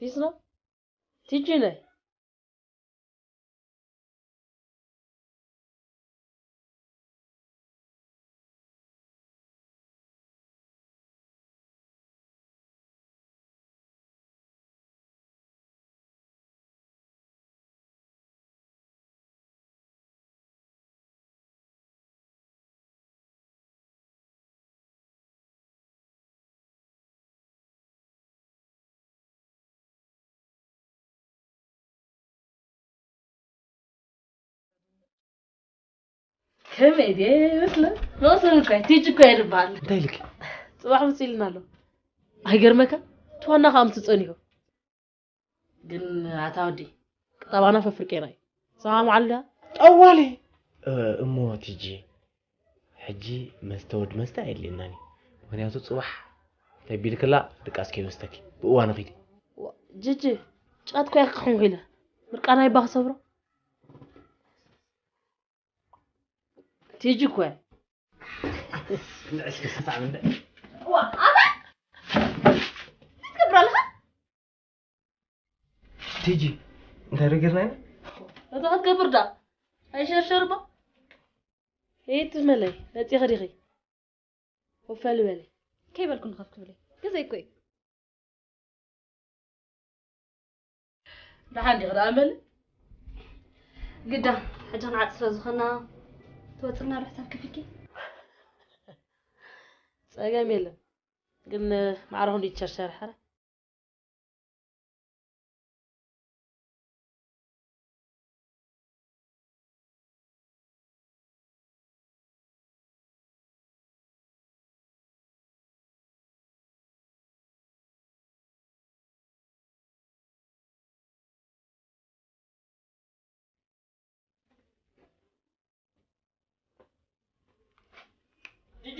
ፒስ ነው? ቲጂ ነኝ። ከመይ ድየ ይመስለ? መእሰሪ እኮ እዩ፣ ቲጂ እኮ እየ ዝበሃል። እንታይ ኢልኪ? ጽባሕ ምጽእ ኢልና ኣሎ። ኣይገርመካ? እቲ ዋና ከኣ ምጽእ ጸኒሑ። ግን ኣታ ወዲ፣ ቁጠባና ፈፍርቄና እዩ። ሰማማዓሉ ዳ? ጠዋሊ! እ፣ እሞ ቲጂ፣ ሕጂ መስተ ወዲ መስተ ኣየድልየናን እዩ። ምኽንያቱ ጽባሕ ተቢልክላ ድቃስ ከይወስደኪ። ብእዋኑ ኺዲ። ዋ፣ ጂጂ፣ ጫት እኮ እየ ክሕንኩ ኢለ። ምርቃናይ እባ ክሰብሮ። ቲጂ እኮ እያ። ንዕሽ ክስሳዕ ምንደ። ዋ፣ ኣታ! እንታይ ትገብር ኣለኻ? ቲጂ፣ እንታይ ረጊርና ኢና? እንታይ ክትገብር ዳ? ኣይሸርሸር እባ። እይ ትመለይ፣ መጺኺ ዲኺ? ኮፍ በሊ በሊ። ከይበልኩ ንኸፍ ክብለይ። ግዜ እኮ እዩ። ደሓን ዲኺ ደኣ በሊ። ግዳ፣ ሕጂ ክንዓጽ ስለ ዝኾና፣ ትወጽልና ዶ ሕሳብ ከፊልኪ? ጸገም የለን። ግን ማዕረ ክንደይ ትሸርሸር ሓረ? ጂጂ።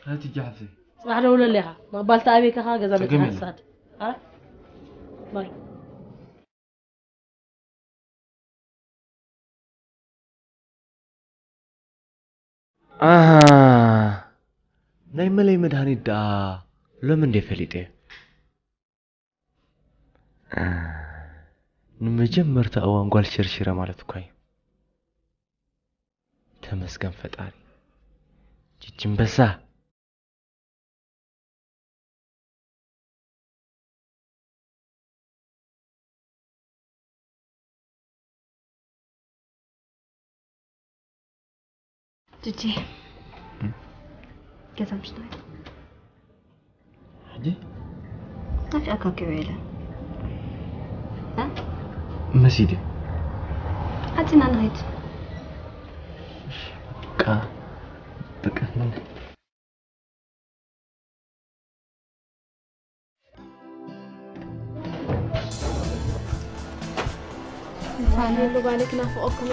ኣይ ቲጂ ሓፍተይ። ጽባሕ ደውለለይ ኢኻ። ማባልታ ኣበይ ከኻ ገዛ ጸገም መኪና የለን። ትሳድ። ኣረ? ባይ። ኣሃ፣ ናይ መለይ መድሃኒት ደኣ ሎሚ እንዴ ፈሊጠ። ንመጀመርታ እዋን ጓል ሸርሺረ ማለት እኳ እዩ። ተመስገን ፈጣሪ። ጅጅምበሳ። ጅጂ፣ እም? ገዛ ምሽ ትበል። ሕጂ? ናፊቐካ እኮ ኢለ። እ? መሲድ እዩ። ዓጺና ንኸይድ። በቃ በቃ። ፋኔሉ ባልክ ናፍቆኩም።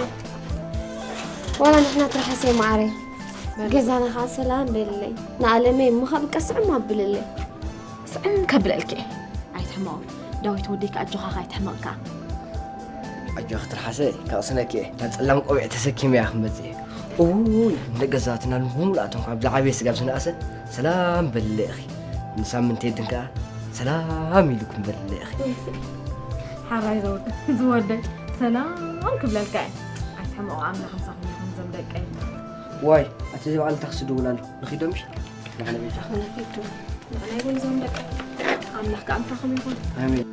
ዋላ ንሕና ትርሓሰ ማዓረይ። ገዛና ከዓ ሰላም በልለይ። ንኣለመይ እሞ ከዓ ብቃ ስዕም ኣብልለይ። ስዕም ከብለልኪ። ኣይትሕመቑ። ዳዊት ወደይ ከዓ ኣጆኻ ኣይትሕመቕ ከዓ። ኣጆኺ ትርሓሰ፣ ከቕስነኪ እየ። እታ ጸላም ቆቢዕ ተሰኪመ እያ ክመጽእ እየ። ኡይ፣ እንደ ገዛትና ንብሙሉኣቶም ካብ ዝዓበየ ስጋብ ዝነኣሰ ሰላም በልለ ኢኺ። ንሳምንት የድን ከኣ ሰላም ኢልኩም በልለ ኢኺ። ሓራይ ዝወደይ ሰላም ክብለልካ እየ። ኣይትሕመቑ፣ ኣምላኽ ምሳኹም ይኹን እዞም ደቀይ። ዋይ፣ ኣቲ እዚ በዓል ታክሲ ድውል ኣሎ። ንኺዶ ምሽ? ንዓነ ቤታ። ንዓይ እውን እዞም ደቀይ። ኣምላኽ ከኣ ምሳኹም ይኹን። ኣሜን።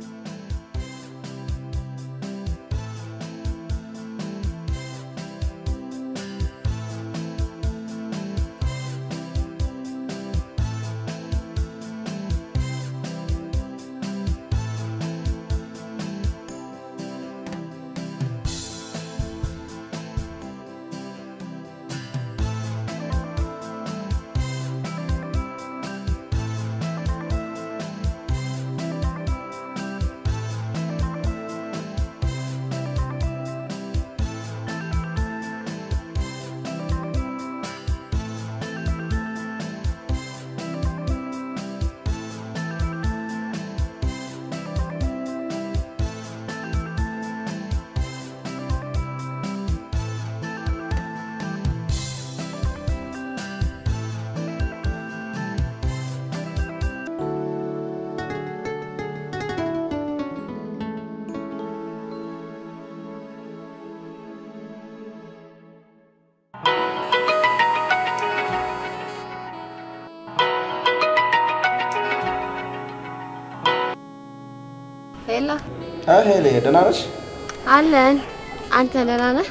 ሄላ ሄሌ፣ ደህና ነሽ? አለን። አንተ ደህና ነህ?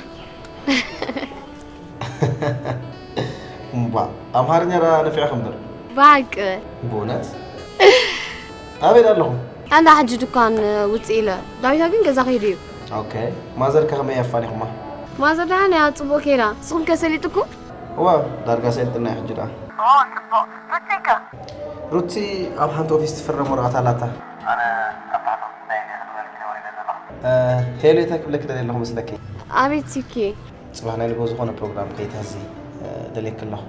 እምባ፣ ኣምሓርኛ ዳ ነፊዕኺ እምበር። ባቅ ብእውነት? ኣበይ ዳ ኣለኹም? ኣንዳ ሕጂ ድኳን ውፅእ ኢለ። ዳዊታ ግን ገዛ ከይዱ እዩ። ኦኬ። ማዘር ከ ከመይ ኣፋኒኹማ? ማዘር ደሓን እያ፣ ፅቡቅ ከይዳ። ንስኹም ከ ሰሊጥኩም? እዋ፣ ዳርጋ ሰልጥና ሕጂ ዳ። ሩቲ ኣብ ሓንቲ ኦፊስ ትፍረም ወረቐት ኣላታ። እ፣ ሄሎ፣ እንታይ ክብለኪ ደልየ ኣለኹ መስለኪ? ኣቤት ሲኪ። ጽባሕ ናይ ንግሆ ዝኾነ ፕሮግራም ከይትሕዚ፣ እ፣ ደልየኪ ኣለኹ።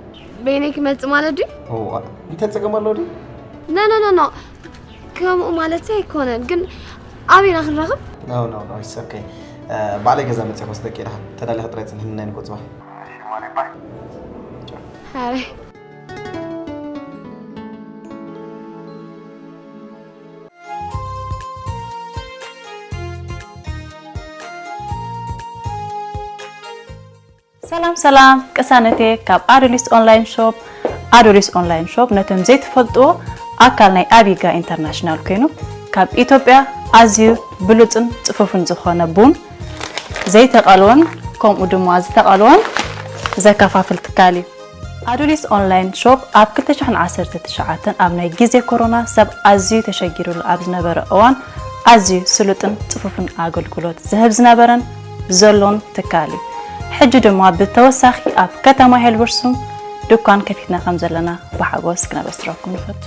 በይነይ ክመጽእ ማለት ድዩ? እዋ፣ እንታይ ጸገም ኣለዎ ድዩ? ኖ ኖ ኖ ኖ፣ ከምኡ ማለት ኣይኮነን፣ ግን ኣበይና ክንራኸብ? ኖ ኖ ኖ፣ it's okay። እ፣ ባዕለይ ገዛ መጽእ ክወስደኪ እየ። ደሓን ተዳሊኺ ጥራይ ጽንሕኒ፣ ናይ ንግሆ ጽባሕ። ሓራይ። ሰላም ሰላም ቅሳነቴ ካብ ኣዶሊስ ኦንላይን ሾፕ። ኣዶሊስ ኦንላይን ሾፕ ነቶም ዘይትፈልጥዎ ኣካል ናይ ኣቢጋ ኢንተርናሽናል ኮይኑ ካብ ኢትዮጵያ ኣዝዩ ብሉጽን ጽፉፍን ዝኾነ ቡን ዘይተቐልወን ከምኡ ድማ ዝተቐልወን ዘከፋፍል ትካል እዩ። ኣዶሊስ ኦንላይን ሾፕ ኣብ ክልተ ሽሕን ዓሰርተ ትሽዓተን ኣብ ናይ ግዜ ኮሮና ሰብ ኣዝዩ ተሸጊሩሉ ኣብ ዝነበረ እዋን ኣዝዩ ስሉጥን ጽፉፍን ኣገልግሎት ዝህብ ዝነበረን ዘሎን ትካል እዩ። ሕጂ ድማ ብተወሳኺ ኣብ ከተማ ሄልበርሱም ድኳን ከፊትና ከም ዘለና ብሓጎስ ክነበስረኩም ንፈቱ።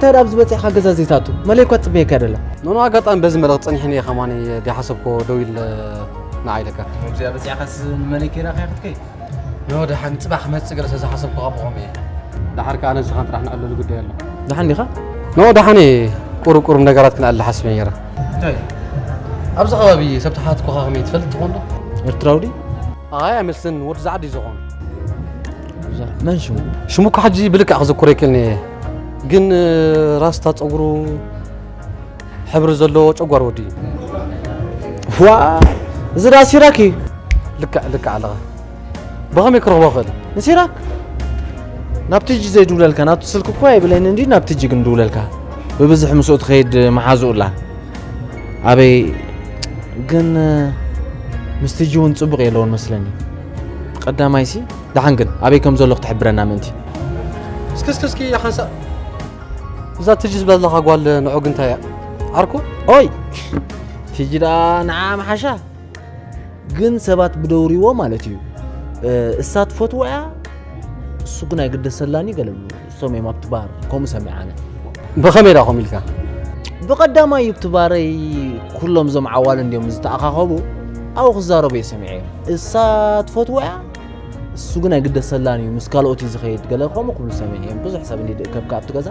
እንድሕር ኣብዚ በጺሕካ ገዛ ዘይትኣቱ፣ መለይ እኳ ትጽበየካ ደላ። ኖኖ፣ ኣጋጣሚ በዚ መልእኽቲ ጸኒሕኒ እየ ከማን፣ ድሓሰብኮ ደው ኢለ ንዓ ኢለካ። ኣብዚኣ በጺሕካስ ንመለይ ከይረኣኻያ ክትከይድ? ኖ፣ ደሓን ጽባሕ ክመጽእ ገለ ስለ ዝሓሰብኩ ካብ ብኸምኡ እየ። ደሓር ከኣ ኣነ ንስኻን ጥራሕ ንዕለሉ ጉዳይ ኣሎ። ደሓን ዲኻ? ኖ፣ ደሓን እየ። ቁሩብ ቁሩብ ነገራት ክንኣሊ ሓሲበ ነይረ። እንታይ? ኣብዚ ከባቢ ሰብ ተሓትኩኻ ከመይ ትፈልጥ ትኾን ዶ? ኤርትራዊ ድዩ? ኣይ፣ ኣይመስልን። ወዲ ዛዕዲ ዝኾን። መን ሽሙ? ሽሙ እኮ ሕጂ ብልክዕ ክዝክሮ ይክእልኒ እየ። ግን፣ ራስታ ጸጉሩ ሕብሪ ዘለዎ ጨጓር ወዲ እዩ። ዋ፣ እዚ ደኣ ሲራክ እዩ። ልክዕ፣ ልክዕ ኣለኻ። ብኸመይ ክረኽቦ ክእል? ንሲራክ? ናብ ቲጂ ዘይድውለልካ፣ ናቱ ስልኪ እኮ ኣይብለይን እንዲ፣ ናብ ቲጂ ግን ድውለልካ። ብብዝሒ ምስኡ ትኸይድ መሓዝኡ ኣላ። ኣበይ ግን፣ ምስ ቲጂ እውን ጽቡቕ የለውን መስለኒ። ቀዳማይሲ፣ ደሓን ግን፣ ኣበይ ከም ዘሎ ክትሕብረና ምእንቲ። እስኪ፣ እስኪ፣ እስኪ፣ ሓንሳእ እዛ ቲጂ ዝበለኻ ጓል ንዑ ግን እንታይ እያ? ዓርኩ? ኦይ! ቲጂ ደኣ ንዓ ምሓሻ። ግን ሰባት ብደውርዎ ማለት እዩ። እ፣ እሳ ትፈትዎ እያ፣ እሱ ግን ኣይግደሰላን እዩ ገለ ብሉ። እሶም እዮም ኣብቲ ባር፣ ከምኡ ሰሚዐ ኣነ። ብኸመይ ደኣ ከምኡ ኢልካ? ብቐዳማይ ኣብቲ ባረይ ኩሎም እዞም ዓዋል እንድዮም ዝተኣኻኸቡ፣ ኣብኡ ክዛረቡ እየ ሰሚዐ እዮም። እሳ ትፈትዎ እያ፣ እሱ ግን ኣይግደሰላን እዩ፣ ምስ ካልኦት እዩ ዝኸይድ፣ ገለ ከምኡ ክብሉ ሰሚዐ እዮም። ብዙሕ ሰብ እንዲ ይእከብካ ኣብቲ ገዛ።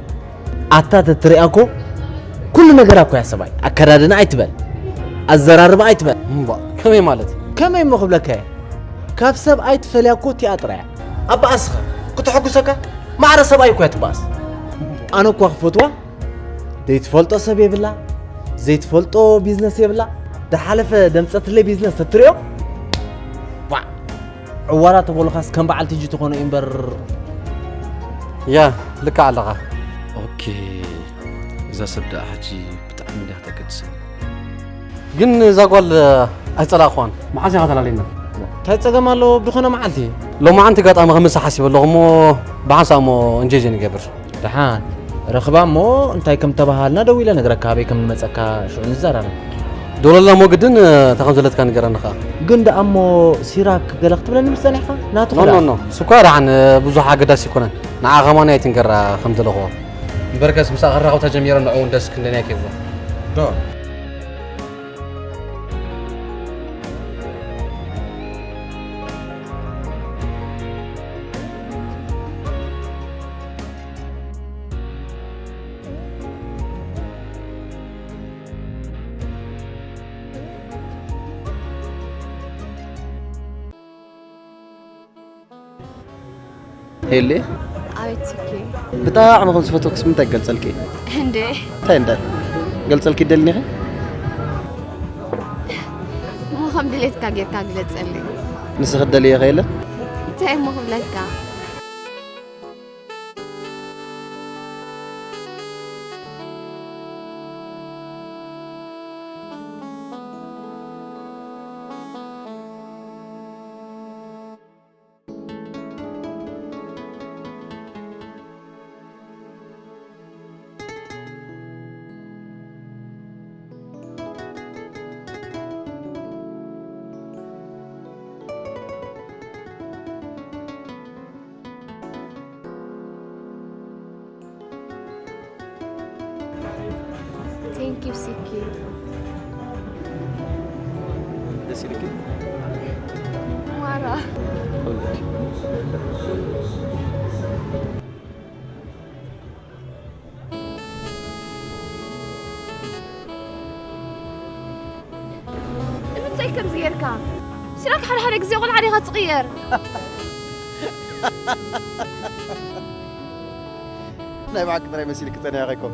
ኣታ ተትሪኣ እኮ ኩሉ ነገራ እኮ እያ ሰብኣይ። ኣከዳድና ኣይትበል፣ ኣዘራርባ ኣይትበል። እምባ፣ ከመይ ማለት? ከመይ እሞ ክብለካ እየ? ካብ ሰብ ኣይትፈልያ እኮ እቲኣ ጥራይ እያ። ኣበኣስኻ፣ ክተሐጉሰካ፣ ማዕረ ሰብኣይ እኮ እያ ትበኣስ። ኣነ እኳ ክፈትዋ፣ ዘይትፈልጦ ሰብ የብላ፣ ዘይትፈልጦ ቢዝነስ የብላ። ደሓለፈ ደምጸትለይ ቢዝነስ ተትሪኦ፣ ዋዕ! ዕዋላ ተበሉኻስ ከም በዓል ቲጂ ትኾኖ እዩ እምበር። ያ፣ ልክዕ ኣለኻ። ኦኬ፣ እዛ ሰብ ደኣ ሕጂ ብጣዕሚ እንድያ ተገድሰኒ። ግን እዛ ጓል ኣይጸላእኽዋን። መዓስ ኢኻ ተላሊና? እንታይ ጸገም ኣለዎ? ብድኾነ መዓልቲ። ሎማዓንቲ ኣጋጣሚ ክመጽእ ሓሲበ ኣለኹ እሞ ብሓንሳእ እሞ እንጀዜ ንገብር። ደሓን ረኽባ እሞ እንታይ ከም ተባሃልና ደዊለ ነግረካ፣ ኣበይ ከም ንመጸካ ሽዑ ንዘራረብ። ደውለላ እሞ ግድን፣ እ፣ እንታይ ከም ዘለትካ ንገረኒ ኸኣ። ግን ደኣ እሞ ሲራክ ገለ ክትብለኒ ምስ ጸኒሕካ? ናቱ ኖ፣ ክላ። ኖ፣ ኖ። እሱ እኳ ደሓን፣ እ፣ ብዙሕ ኣገዳሲ ኣይኮነን። ንዓ ኸማን ኣይትንገራ ከም ዘለኽዎ። እምበርከስ ምሳኣ ክራኸብ ተጀሚረ ንዕኡ እውን ደስ ክንደን ኣይከብሎ። ዶ? ሄሌ፣ ኣቤት ስኪ። ብጣዕሚ ከም ዝፈትወክስ ምንታይ ክገልጸልኪ? እንዴ? እንታይ እንዳ ገልጸልኪ ደልኒኺ? እሞ ከም ድሌትካ ጌርካ ግለጸለይ። ንስኺ ደልዮ ከየለ? እንታይ እሞ ክብለካ? Thank you, ሲኪ። ደስ ኢልኪ? ማራ። ንምንታይ ከምዚ ጌርካ? ሲራክ ሓደ ሓደ ግዜ ቆልዓ ዲኻ ትቕየር? ናይ ብሓቂ ጥራይ መሲልኪ ጸኒሐ እኮ።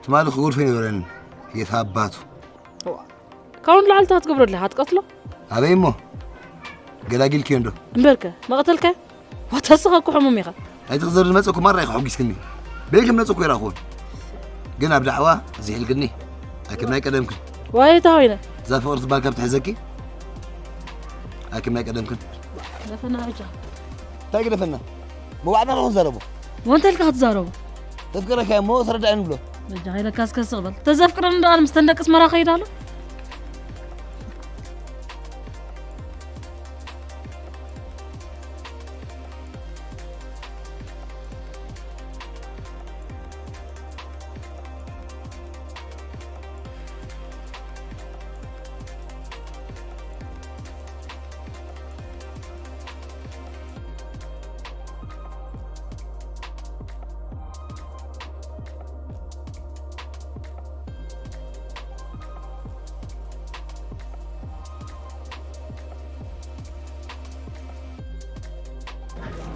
ትማሊ ክጉርፎ ይነበረኒ። የት ኣባቱ? እዋ፣ ካብኡ ንላዕሊ እንታይ ክትገብሮ ኣለኻ? ትቀትሎ? ኣበይ እሞ? ገላጊልክዮ እንዶ? እምበርከ፣ መቐተልካዮ? ዋ፣ ተስኻ እኮ ሕሙም ኢኻ። ኣይትኽዘር ዝመጸኩ ማራ ኢኻ ሕጒስክኒ። በይክም መጸኩ ይራኹን። ግን ኣብ ዳዕዋ ዝሒልክኒ። ኣይክም ናይ ቀደምክን። ዋይ፣ እታ ኮይነ። እዛ ፍቕሪ ትባል ካብ ትሕዘኪ። ኣይክም ናይ ቀደምክን። ደፈና ብቻ። እንታይ ግደፈና? መዋዕዳ ነው ዘረቡ። ወንተ ኢልካ ክትዛረቡ። ተፍቅረካ እሞ ተረዳእኒ ብሎ። በጃ ኢለካ እስከ ስቕ በል። ተዘፍቅረኒ ደኣ ምስ ተንደቅስ መራ ከይድ ኣሎ።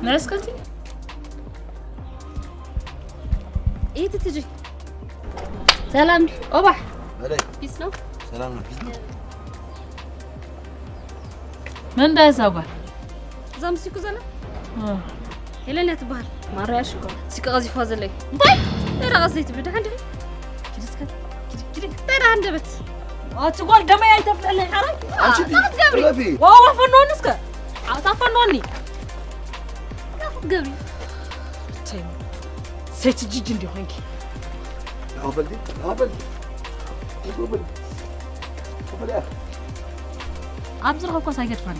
ነረስከቲ ኢቲ ትጂ ሰላም ኦባሕ በለይ። ፒስ ነው። ሰላም ነው። ፒስ ነው። መን ዳይ ሳጓ? እዛ ምስኩ ዘላ ሄለን እያ ትበሃል። ማርያ ሽኮር። ሲቀ ቀዚፋ ዘለይ። እንታይ? ደረቐ ሰይቲ ብድሓን ድኺ? ኪዲ እስከ፣ ኪዲ፣ ኪዲ። እንታይ ደኣ ሃንደበት? ኣቲ ጓል ደመይ ኣይተፍልሕለይ ሓራይ? ኣንቺ ዲ፣ እንታይ ክትገብሪ? እረፊ። ዋዋ ፈኖኒ እስከ። ኣታ ፈኖኒ። እንታይ ክትገብሪ? ተይ፣ ሰይቲ ጅጅ እንዲ ኾንኪ። ተኸፈልቲ፣ ተኸፈልቲ። ተኸፈልቲ። ተኸፈልቲ። ኣብ ዝረኸብኳስ ኣይገድፋን።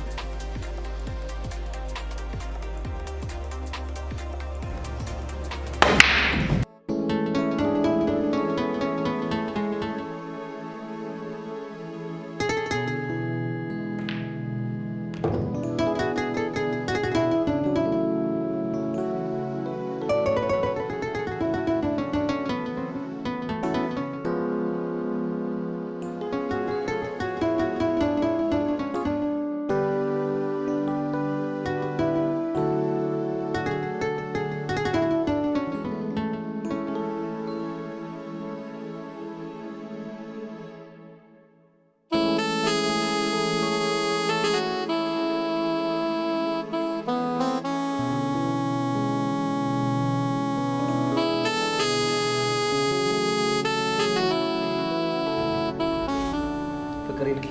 ፍቅር ኢድኪ፣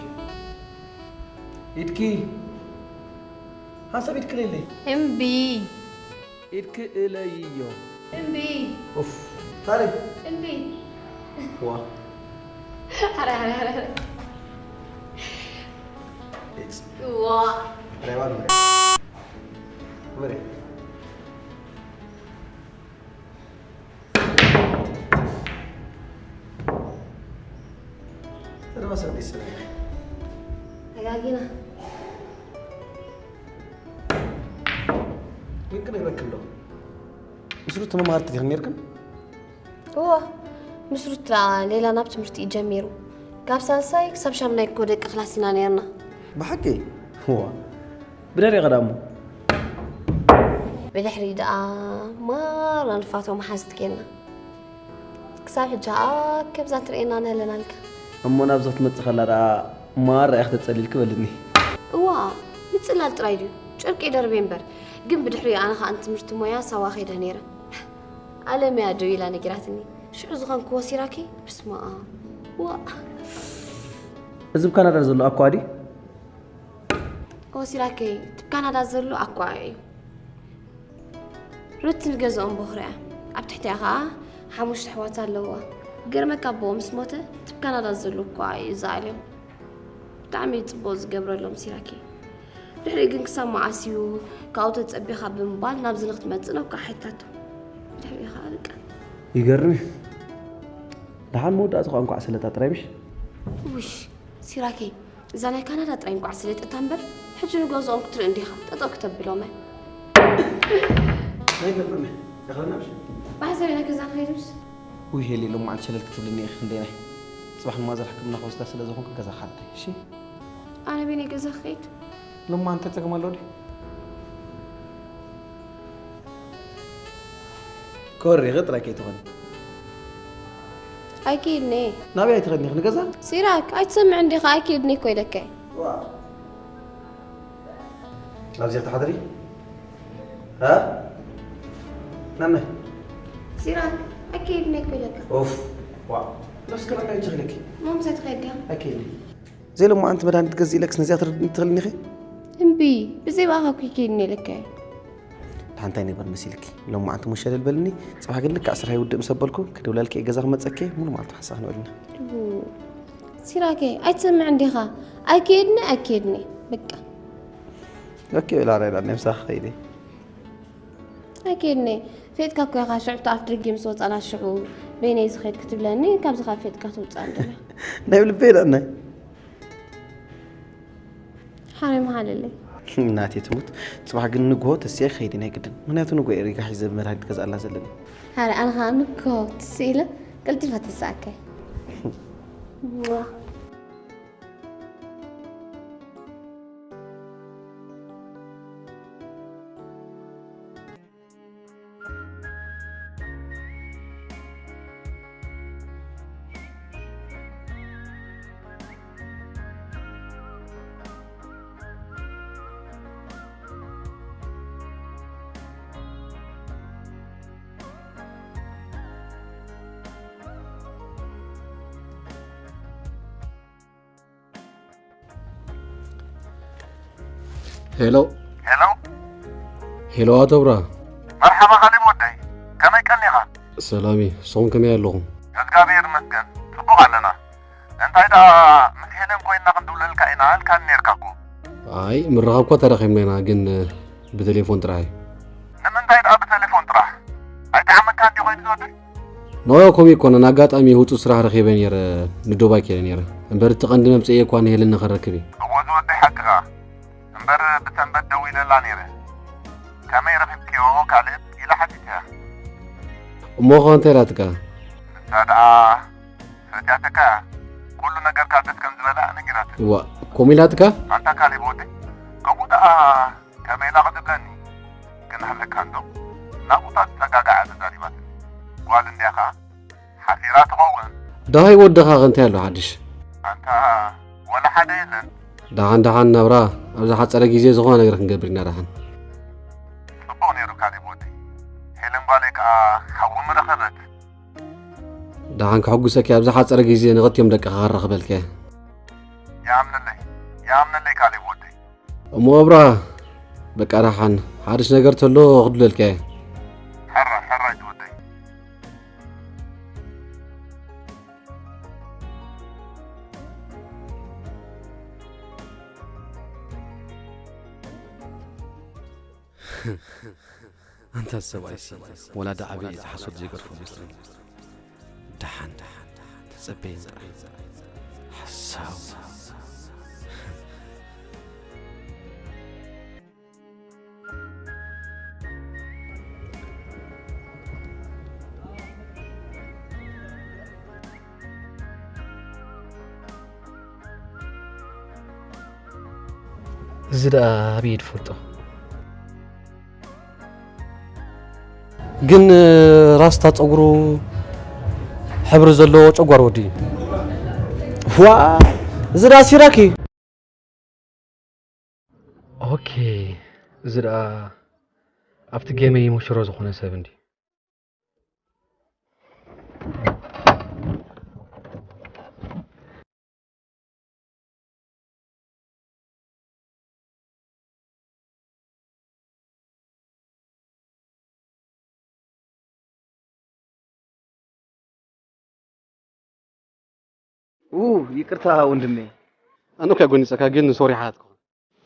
ኢድኪ፣ ሓንሳብ ኢድኪ ለይለይ። እምቢ። ኢድኪ እለይዮ። እምቢ። ኡፍ። ታሪ። እምቢ። ዋ። ኣረ፣ ኣረ፣ ኣረ፣ ኣረ። ኤክስ። ዋ። ኣረ፣ ዋ፣ ዋ። ወሬ። ተደባሰብ ዲስ። ተጋጊና። ግን ክነግረኪ ኣሎ። ምስ ሩት መማህርቲ ዲኽን ነርክን? እዎ፣ ምስ ሩት ደኣ ሌላ ናብ ትምህርቲ እዩ ጀሚሩ። ካብ ሳልሳይ ክሳብ ሻምናይ እኮ ደቂ ክላስ ኢና ነርና። ብሓቂ? እዋ፣ ብደሪቕ ደኣ እሞ። ብድሕሪ ደኣ ማራ ንፋቶ መሓዝት ኬና። ክሳብ ሕጂ ኣከብዛ ትርእየና ንህለናልካ። እሞ ናብዚ ክትመጽእ ከላ ደኣ ማራ ኢኻ ተጸሊልኪ በልኒ። እዋ፣ ምጽላል ጥራይ ድዩ? ጨርቂ ደርቤ እምበር። ግን ብድሕሪኡ ኣነ ኸኣ ንትምህርቲ ሞያ ሳዋ ከይደ ነይረ። ኣለምያ ደው ኢላ ነጊራትኒ። ሽዑ ዝኾንክዎ ሲራኪ፣ በስመኣብ። ዋእ። እዚ ኣብ ካናዳ ዘሎ ኣኳ ድዩ? ኦ፣ ሲራከይ፣ እቲ ካናዳ ዘሎ ኣኳ እዩ። ሩት ንገዝኦም ቦኽሪ እያ። ኣብ ትሕቲኣ ኸኣ ሓሙሽተ ኣሕዋት ኣለዋ። ገርመካ ኣቦኦም ምስ ሞተ፣ እቲ ኣብ ካናዳ ዘሎ ኣኳ እዩ ዝኣልዮም። ብጣዕሚ እዩ ጽቡቕ ዝገብረሎም ሲራኪ። ድሕሪኡ ግን ክሳብ መዓስ እዩ ካብኡ ተጸቢኻ ብምባል ናብዚ ንክትመጽእ ነውካ ሓቲታቶ። ድሕሪኡ ኸኣ በቃ። ይገርም እዩ። ደሓን መወዳእትኡ ኸኣ እንኳዕ ሰለጣ ጥራይ ምሽ? ውሽ፣ ሲራከይ፣ እዛ ናይ ካናዳ ጥራይ እንኳዕ ሰለጠታ እምበር፣ ሕጂ ንገዝኦም ክትርኢ እንዲኻ፣ ጠጠው ክተብሎም እያ። ናይ ፈልጥነ፣ ደኸልና ምሽ? ብሓሳብ ኢና ገዛ ንኸይድ ምሽ? ውይ ሄሊ፣ ሎማዓንቲ ሸለል ክትብልኒ ኢኺ ክንደይናይ። ጽባሕ ንማዘር ሕክምና ክወስዳ ስለ ዝኾንኩ ገዛ ክሓድር፣ እሺ? ኣነ በይነይ ገዛ ክኸይድ። ሎማዓንቲ ጸገም ኣሎ ድዩ? ኮሪኺ ጥራይ ከይትኾኒ። ኣይክድኒ። ናበይ ኣይትኸድኒ? ንገዛ? ሲራክ፣ ኣይትሰምዕን ዲኻ? ኣይክድኒ እኮ ኢለካ። ኣብዚኣ ትሓድሪ? እ? ናመይ? ሲራክ፣ ኣይክድኒ እኮ ኢለካ። ኡፍ፣ ዋ፣ ነፍስኪ በቃ ይችኽልኪ። ሞምሰ ትኸድ ዲኻ? ኣይክድኒ። ዘይሎማዓንቲ መድሃኒት ገዚእለክስ ነዚኣ ትረድእኒ ትኽእልኒ ኢኺ? እምቢ፣ ብዘይ ብኣኻ እኮ ኣይክድኒ ኢለካ። ደሓን እንታይ ነበር መሲልኪ? ሎማዓንቲ ሙሸለል በልኒ፣ ጽባሕ ግን ልክዕ ስራሕ ይውድእ ምስ ኣበልኩ፣ ክድውለልኪ እየ ገዛ ክመጸኪ፣ ሙሉ መዓልቲ ሓሳኽ ንበልና። ኡ፣ ሲራኬ፣ ኣይትሰምዕን ዲኻ? ኣይክድኒ፣ ኣይክድኒ፣ በቃ። ኦኬ፣ ብላ ራይዳ፣ ናይ ምሳኺ ኸይደ። ኣይክድኒ፣ ፌጥካ እኮ ኢኻ፣ ሽዑ ኣብቲ ደገ ምስ ወጻና ሽዑ፣ በይነይ ዝኸይድ ክትብለኒ፣ ካብዚ ካብ ፌጥካ ትውጻእ እንዶ። ናይ ብልበይ ደኣ ናይ። ሓረይ መሃለለይ። እናቴ ትሙት፣ ጽባሕ ግን ንግሆ ተስየ ክኸይድ ናይ ግድን። ምኽንያቱ ንግሆ እየ ሪጋ ሒዘ መድሃኒት ገዝኣላ ዘለኒ። ሓረ ኣነ ኸኣ ንግሆ ትስእ ኢለ ቀልጢፈ ተስኣከ። ሄሎ። ሄሎ። ሄሎ፣ ኣቶ ብራ። መርሓባ ካሌብ ወደይ፣ ከመይ ቀኒኻ? ሰላም እዩ፣ ንስኹም ከመይ ኣለኹም? እግዚኣብሔር ይመስገን፣ ጽቡቕ ኣለና። እንታይ ደኣ፣ ምስ ሄለን ኮይንና ክንድውለልካ ኢና ኣልካኒ ኔርካ እኮ። ኣይ፣ ምርኻብ እኳ ተራኺብና ኢና፣ ግን ብቴሌፎን ጥራሕ እዩ። ንምንታይ ደኣ ብቴሌፎን ጥራሕ? ኣይጠዓመካን ድዩ ኮይኑ ዝወደይ? ኖ፣ ከምኡ ኣይኮነን። ኣጋጣሚ ህጹጽ ስራሕ ረኺበ ነይረ፣ ንዱባይ ከይደ ነይረ። እምበር እቲ ቀንዲ መምጽኤ እኳ ንሄለን ንኸረክብ እዩ። እወ ዝወደይ ሓቅኻ። እምበር ብሰንበት ደዊለላ ነይረ። ከመይ ረኺብክዮ ካልእ ኢላ ሓቲተያ። እሞ ኸ እንታይ ኢላትካ? ንሳ ደኣ ፈትያትካ እያ። ኩሉ ነገር ካብ ደስ ከም ዝበላ ነጊራትኒ። እዋ፣ ከምኡ ኢላትካ? ኣንታ ካሌብ ወደይ፣ ከምኡ ደኣ ከመይ ኢላ ክትብለኒ? ግን ሃለካ እንዶ፣ ናብኡ እታ ዝጸጋግዓ ተዛሪባትኒ። ጓል እንድያ ኸኣ ሓፊራ ትኸውን። ደሃይ ወድኻ ከ እንታይ ኣሎ ሓድሽ? ኣንታ ወላ ሓደ የለን። ደሓን ደሓን ናብራ፣ ኣብ ዝሓጸረ ግዜ ዝኾነ ነገር ክንገብር ኢና ደሓን። ጽቡቕ ነይሩ ካሌብ ወደይ። ሄለን ጓለይ ከኣ ሓዊ ምረኸበት። ደሓን ከሐጉሰኪ፣ ኣብ ዝሓጸረ ግዜ ንኽልቲኦም ደቅኻ ከራኽበልኪ እየ። ይኣምነለይ፣ ይኣምነለይ ካሌብ ወደይ። እሞ እብራ፣ በቃ ደሓን፣ ሓድሽ ነገር ተሎ ክድለልካ እየ። ሕራይ፣ ሕራይ ዝወደይ። ኣንታ ሰብኣይሲ፣ ወላ ደኣ ዓብየ ዝሓሶት ዘይገድፎ መስለኒ። ደሓን፣ ደሓን፣ ተጸበየኒ ጥራሕ። ሓሳው። እዚ ደኣ ኣበይ ትፈልጦ? ግን ራስታ ጸጉሩ ሕብሪ ዘለዎ ጨጓር ወዲ እዩ። ዋ፣ እዚ ደኣ ሲራክ እዩ። ኦኬ፣ እዚ ደኣ ኣብቲ ጌመይ ሙሽሮ ዝኾነ ሰብ እንዲ። ኡ፣ ይቅርታ ወንድሜ። ኣነ እኮ ጎኒጸካ፣ ግን ሶሪ ሓትኩ።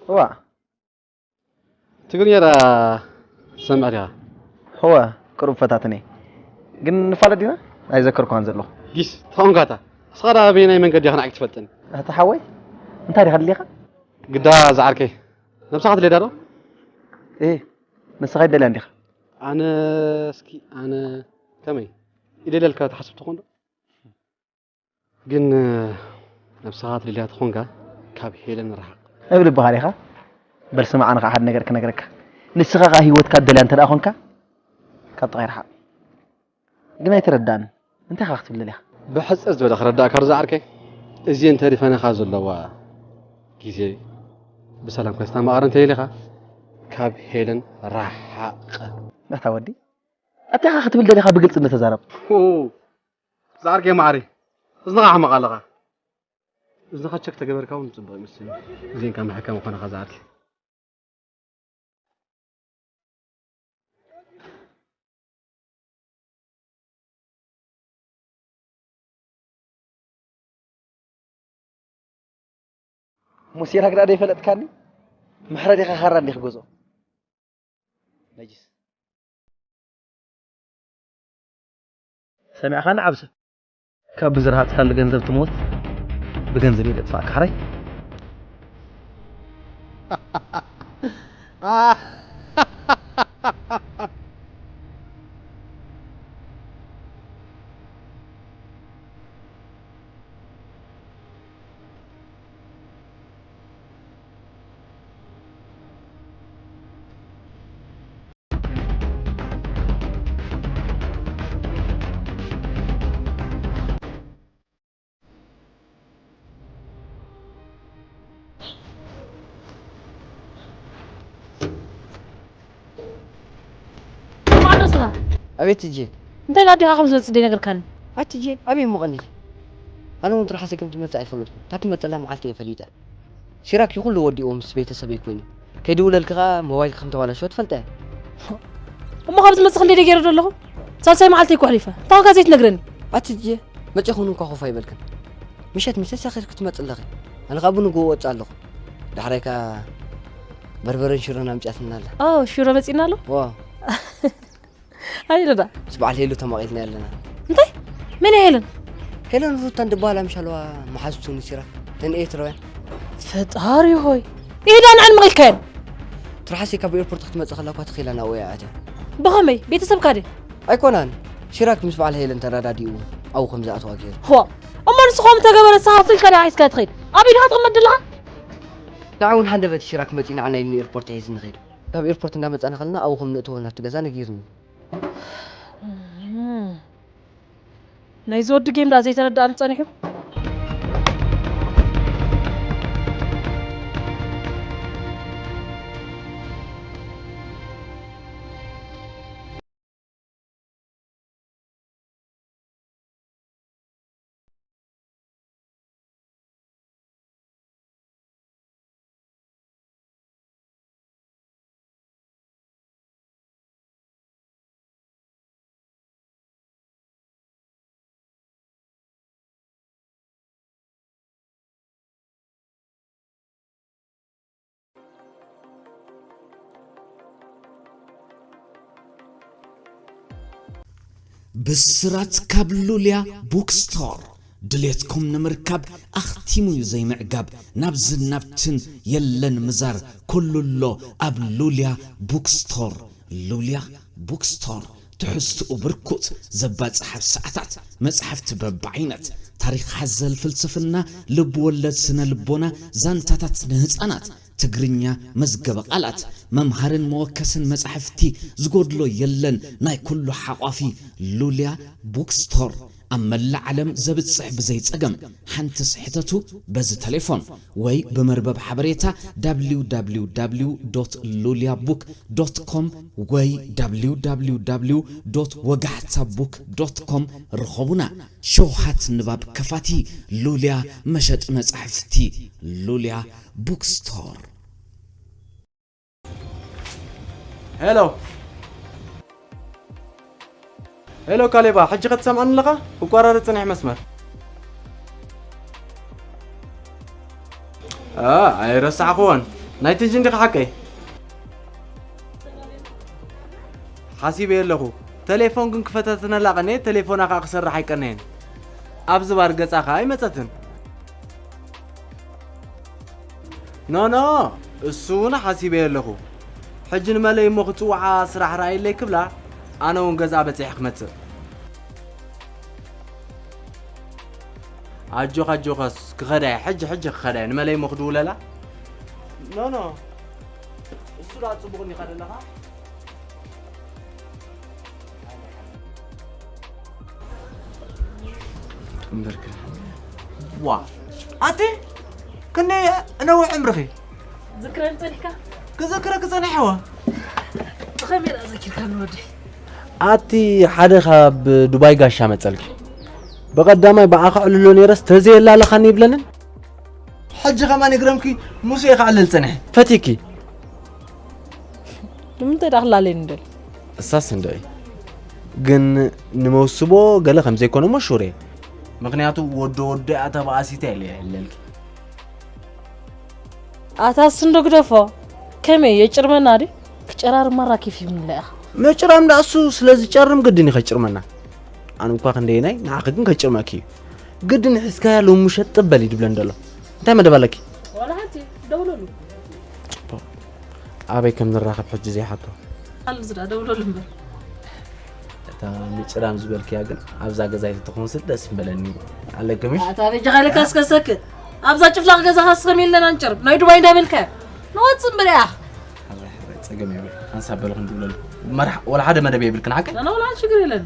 እዋ። ትግርኛ ዳ ትሰምዕ ዲኻ? እወ፣ ቅሩብ ፈታትነ። ግን ንፋለጥ ዲና? ኣይዘከርኩኻን ዘለኹ። ጊስ፣ ተኾንካ እታ። ንስኻ ዳ በየናይ መንገዲ ኢኻ ንዓይ ክትፈልጠኒ? ኣታ ሓወይ፣ እንታይ ዲኻ ድሌኻ? ግዳ ዝዓርከይ፣ ነብስኻ ትደልያ ዶ? እህ፣ ንስኻ ኣይደልያን ዲኻ? ኣነ፣ እስኪ፣ ኣነ፣ ከመይ? ይደልየልካ ትሓስብ ትኾን ዶ? ግን፣ ነብስኻ ትደልያ ተኾንካ፣ ካብ ሄለን ርሓቕ። ኣብ ልብኻ ዲኻ? በል ስማዕ፣ ኣነ ኸዓ ሓደ ነገር ክነግረካ። ንስኻ ኸዓ ህይወትካ ትደልያ እንተ ደኣ ኾንካ፣ ካብ ጥቓይ ርሓቕ። ግን ኣይተረዳእን። እንታይ ኸዓ ክትብል ደሊኻ? ብሕጽር ዝበለ ክረዳእካ ዶ ዝዓርከይ፣ እዚኤን ተሪፈናኻ ዘለዋ ግዜ ብሰላም ከስተማቕር እንተኢልኻ ካብ ሄለን ራሓቕ። ኣታ ወዲ፣ ኣታ ኢኻ ክትብል ደሊኻ ብግልጽነት ተዛረብ። ኡ፣ ዝዓርከይ ማዕረይ፣ እዝንኻ ኣሕመቕ ኣለኻ። እዝንኻ ቸክ ተገበርካ እውን ጽቡቕ ይመስለኒ። እዚኤን ካብ መሐከሚ ኮነኻ ዝዓርከይ። እሞ ሲራክ ደኣ ደይፈለጥካኒ? ምሕረት ኢኻ ካራ እንዲኽ ገዝኦ። ነጅስ። ሰሚዕኻኒ ዓብሰ? ካብ ብዝረሃጽካሉ ገንዘብ ትሞት፣ ብገንዘብ እየ ዘጥፋእካ፣ ሕራይ? ማዕረስኻ። ኣቤት ትጄ። እንታይ ኢላ ኣዴኻ ከም ዝመጽእ ዘይነገርካኒ? ኣቲ ትጄ፣ ኣበይ እሞ ቀኒኺ? ኣነ እውን ትርሓሰ ከም ትመጽእ ኣይፈለጥኩን። እታ ትመጸላ መዓልቲ እየ ፈሊጠ። ሲራክ እዩ ኩሉ ወዲእዎ ምስ ቤተሰበይ ኮይኑ። ከይድውለልኪ ከኣ ሞባይልኪ ከም ተባላሸወ ትፈልጠ እያ። እሞ ካብ ዝመጽእ ክንደይ ደይ ገይረ ዶ ኣለኹ? ሳልሳይ መዓልቲ እኮ ኣሕሊፈ። እንታይ ኮንካ ዘይትነግረኒ? ኣቲ ትጄ፣ መጺኹን እንኳ ኮፍ ኣይበልክን። ምሸት ምሸት ሰኺርኪ ክትመጺ ኣለኺ። ኣነ ከኣ ብንግሆ እወጽእ ኣለኹ። ዳሕራይ ከኣ በርበረን ሽሮን ኣምጺኣትና ኣላ። ኦ፣ ሽሮ መጺእና ኣሎ? ዋ። ኣይ፣ ደዳ። ምስ በዓል ሄሉ ተማቒልና ኣለና። እንታይ? መን እያ ሄለን? ሄለን ሩታን ዝበሃላ ምሻለዋ መሓዝቱ ንሲራክ። እተን ኤርትራውያን። ፈጣሪ ሆይ። ኢዳ ንዕን መቒልካየን። ትርሓሲ ካብ ኤርፖርት ክትመጽእ ከላ እኳ ተኺላ ናብኡ እያ ኣትያ። ብኸመይ? ቤተሰብካ ድየ? ኣይኮናን። ሲራክ ምስ በዓል ሄለን ተረዳዲኡ ኣብኡ ከም ዝኣትዋ ገይሩ። ዋ፣ እሞ ንስኻ ተገበረ ንስኻ ስልካ ድያ ሒዝካ ትኸይድ? ኣብ ኢድኻ ትቕመጥ ዘለኻ? ንዓ እውን ሃንደበት ሲራክ መጺኡ ንዓና ኢሉ ንኤርፖርት ሒዙ ንኸይዱ። ካብ ኤርፖርት እንዳመጻና ከለና ኣብኡ ከም ንእትዎ ናብቲ ገዛ ነጊሩኒ። ናይዚ ወዲ ጌም ደኣ ዘይተረድኣኒ ጸኒሑ። ብስራት ካብ ሉልያ ቡክስቶር። ድሌትኩም ንምርካብ ኣኽቲሙ እዩ ዘይምዕጋብ። ናብዝን ናብትን የለን ምዛር፣ ኩሉ ኣሎ ኣብ ሉልያ ቡክስቶር። ሉልያ ቡክስቶር፣ ትሕዝትኡ ብርኩት፣ ዘባጽሕ ኣብ ሰዓታት፣ መጻሕፍቲ በብዓይነት፣ ታሪኽ ሓዘል ፍልስፍና፣ ልብ ወለድ ስነ ልቦና፣ ዛንታታት ንህጻናት፣ ትግርኛ፣ መዝገበ ቃላት፣ መምሃርን መወከስን መጻሕፍቲ፣ ዝጎድሎ የለን፣ ናይ ኩሉ ሓቋፊ ሉልያ ቡክስቶር። ኣብ መላእ ዓለም ዘብጽሕ ብዘይ ጸገም። ሓንትስ ሕተቱ በዚ ተሌፎን ወይ ብመርበብ ሓበሬታ www.luliabook.com ወይ www.ወጋሕታbook.com ርኸቡና። ሸውሃት ንባብ ከፋቲ ሉልያ መሸጢ መጻሕፍቲ ሉልያ ቡክስቶር። ሄሎ። ሄሎ ካሌባ፣ ሕጂ ከትሰምዓኒ ኣለኻ? ክቋራረጽ ጸኒሑ መስመር። አ፣ ኣይረሳዕኽዎን። ናይ ትንሽ እንዲኻ ሓቀይ? ሓሲበ ኣለኹ። ተሌፎን ግን ክፈታተነላ ቀንየ፣ ተሌፎና ከኣ ክሰርሕ ኣይቀነየን። ኣብዚ ባር ገጻ ከኣ ኣይመጸትን። ኖ፣ ኖ፣ እሱ እውን ሓሲበዮ ኣለኹ። ሕጂ ንመለይ እሞ ክጽውዓ ስራሕ ረኣየለይ ክብላ፣ ኣነ እውን ገዝኣ በጺሐ ክመጽእ። ኣጆኻ፣ ኣጆኻስ ክኸዳ እየ፣ ሕጂ፣ ሕጂ ክኸዳ እየ። ንመለይ እሞ ክድውለላ። ኖ፣ ኖ፣ እሱ ደኣ ጽቡቕ እንዲኻ ዘለኻ። እምበርክ። ዋ ኣቲ ክንደይ ነዊሕ ዕምርኺ? ዝክረን ጸኒሕካ? ክዘክረኪ ጸኒሐዋ። ብኸመይ ደኣ ዘኪርካ ንወደይ? ኣቲ ሓደ ካብ ዱባይ ጋሻ መጸልኪ። ብቐዳማይ ብኣኻ ዕልሎ ነይረስ ተዘየላለኻኒ ይብለንን። ሕጂ ከማን ይግረምኪ ሙሴ ከዕልል ጸኒሐ። ፈቲኪ። ንምንታይ ደኣ ክላለኒ ደል? እሳስ እንድዒ። ግን ንመውስቦ ገለ ከም ዘይኮነ እሞ ሹር እየ። ምኽንያቱ ወዶ ወዶ እያ ተባኣሲተ ኢለ ይሕለልኪ። ኣታ ስንዶ ግደፎ። ከመይ የጭርመና ዲ? ክጨራርማ ራኪፍ ይብላ ኢኻ። ምጭራም ደኣ እሱ ስለ ዝጨርም ግድን እዩ ከጭርመና። ኣነ እኳ ክንደየናይ ንዓኺ ግን ከጭርመኪ እዩ። ግድን ሒዝካያ ሎሚ ምሸት ጥበል እዩ ድብለን ደሎ። እንታይ መደብ ኣለኪ? ዋላ ሓንቲ ደውለሉ። ኣበይ ከም ንራኸብ ሕጂ ዘይሓቶ። ኣሉ ዝዳ ደውለሉ እምበር። እታ ምጭራም ዝበልክያ ግን ኣብዛ ገዛ ኣይትኾንስል ደስ ምበለኒ። ኣለክምሽ? ኣታ በጃኻ ኢልካ እስከ ሰክት። ኣብዛ ጭፍላቕ ገዛኻ እስኸም የለን ኣንጭር። ናይ ዱባይ እንዳበልካ። ንወጽእ እምበር እያ። ሓራይ ሓራይ ጸገም የብሉ። ሓንሳብ በልኹም ድብለሉ። መራሕ ወላ ሓደ መደብ የብልክን ሓቂ? ላላ ወላ ሓደ ሽግር የለን።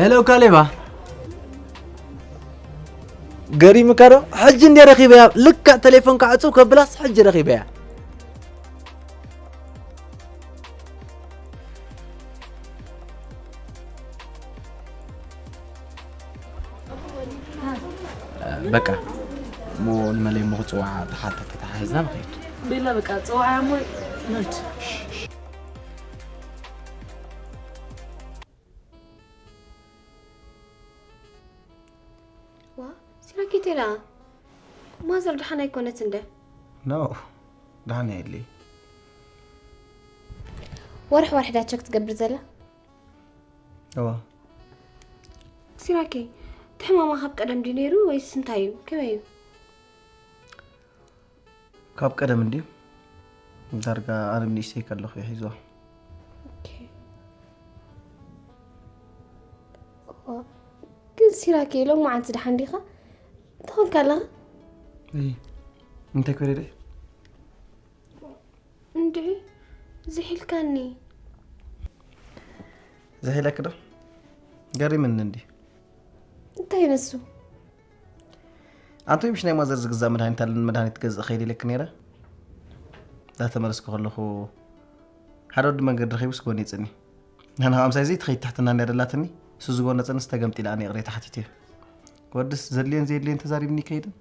ሄሎ ካሌባ። ገሪምካ ዶ? ሕጂ እንደ ረኺበያ። ልክዕ ቴሌፎን ክዓጽው ከብላስ ሕጂ ረኺበያ። በቃ እሞ ንመለይ እሞ ክፅዋዓ ተሓተተ ተሓሒዝና ንኸይድ። ቤላ በቃ ፅዋዓ እሞ ንድ። ዋ ሲራኪቴላ ማዘር ደሓን ኣይኮነት እንደ? ኖ ደሓን የለ። ወርሕ ወርሕ ዳ ቸክ ትገብር ዘላ? እዋ። ሲራኬ እቲ ሕማማ ካብ ቀደም ድዩ ነይሩ ወይስ እንታይ እዩ? ከመይ እዩ? ካብ ቀደም እንድዩ። ዳርጋ ኣነ ንእሽተይ ከለኹ እዩ ሒዝዋ። ኦኬ። ኦ፣ ግን ሲራኬ ሎም መዓንቲ ደሓን ዲኻ? እንታይ ኮንካ ኣለኻ? እይ፣ እንታይ ኮነ ደይ? እንድዒ ዝሒልካኒ። ዝሒለክ ዶ? ገሪምኒ እንዲ። እንታይ ነሱ? ኣንቶይ ምሽ ናይ ማዘር ዝግዛእ መድሃኒት ኣለኒ፣ መድሃኒት ክገዝእ ከይድ ኢለክ ነይረ። እንዳተመለስኩ ከለኹ ሓደ ወዲ መንገዲ ረኺቡስ ጎኒ ይጽኒ። ናና ኣምሳይ ዘይ ትኸይድ ትሕትና እንድያ ደላትኒ፣ እሱ ዝጎነጸንስ ተገምጢለ ኣነ ይቕሬታ ሓቲተዮ። ወድስ ዘድልዮን ዘየድልዮን ተዛሪብኒ ይከይድን።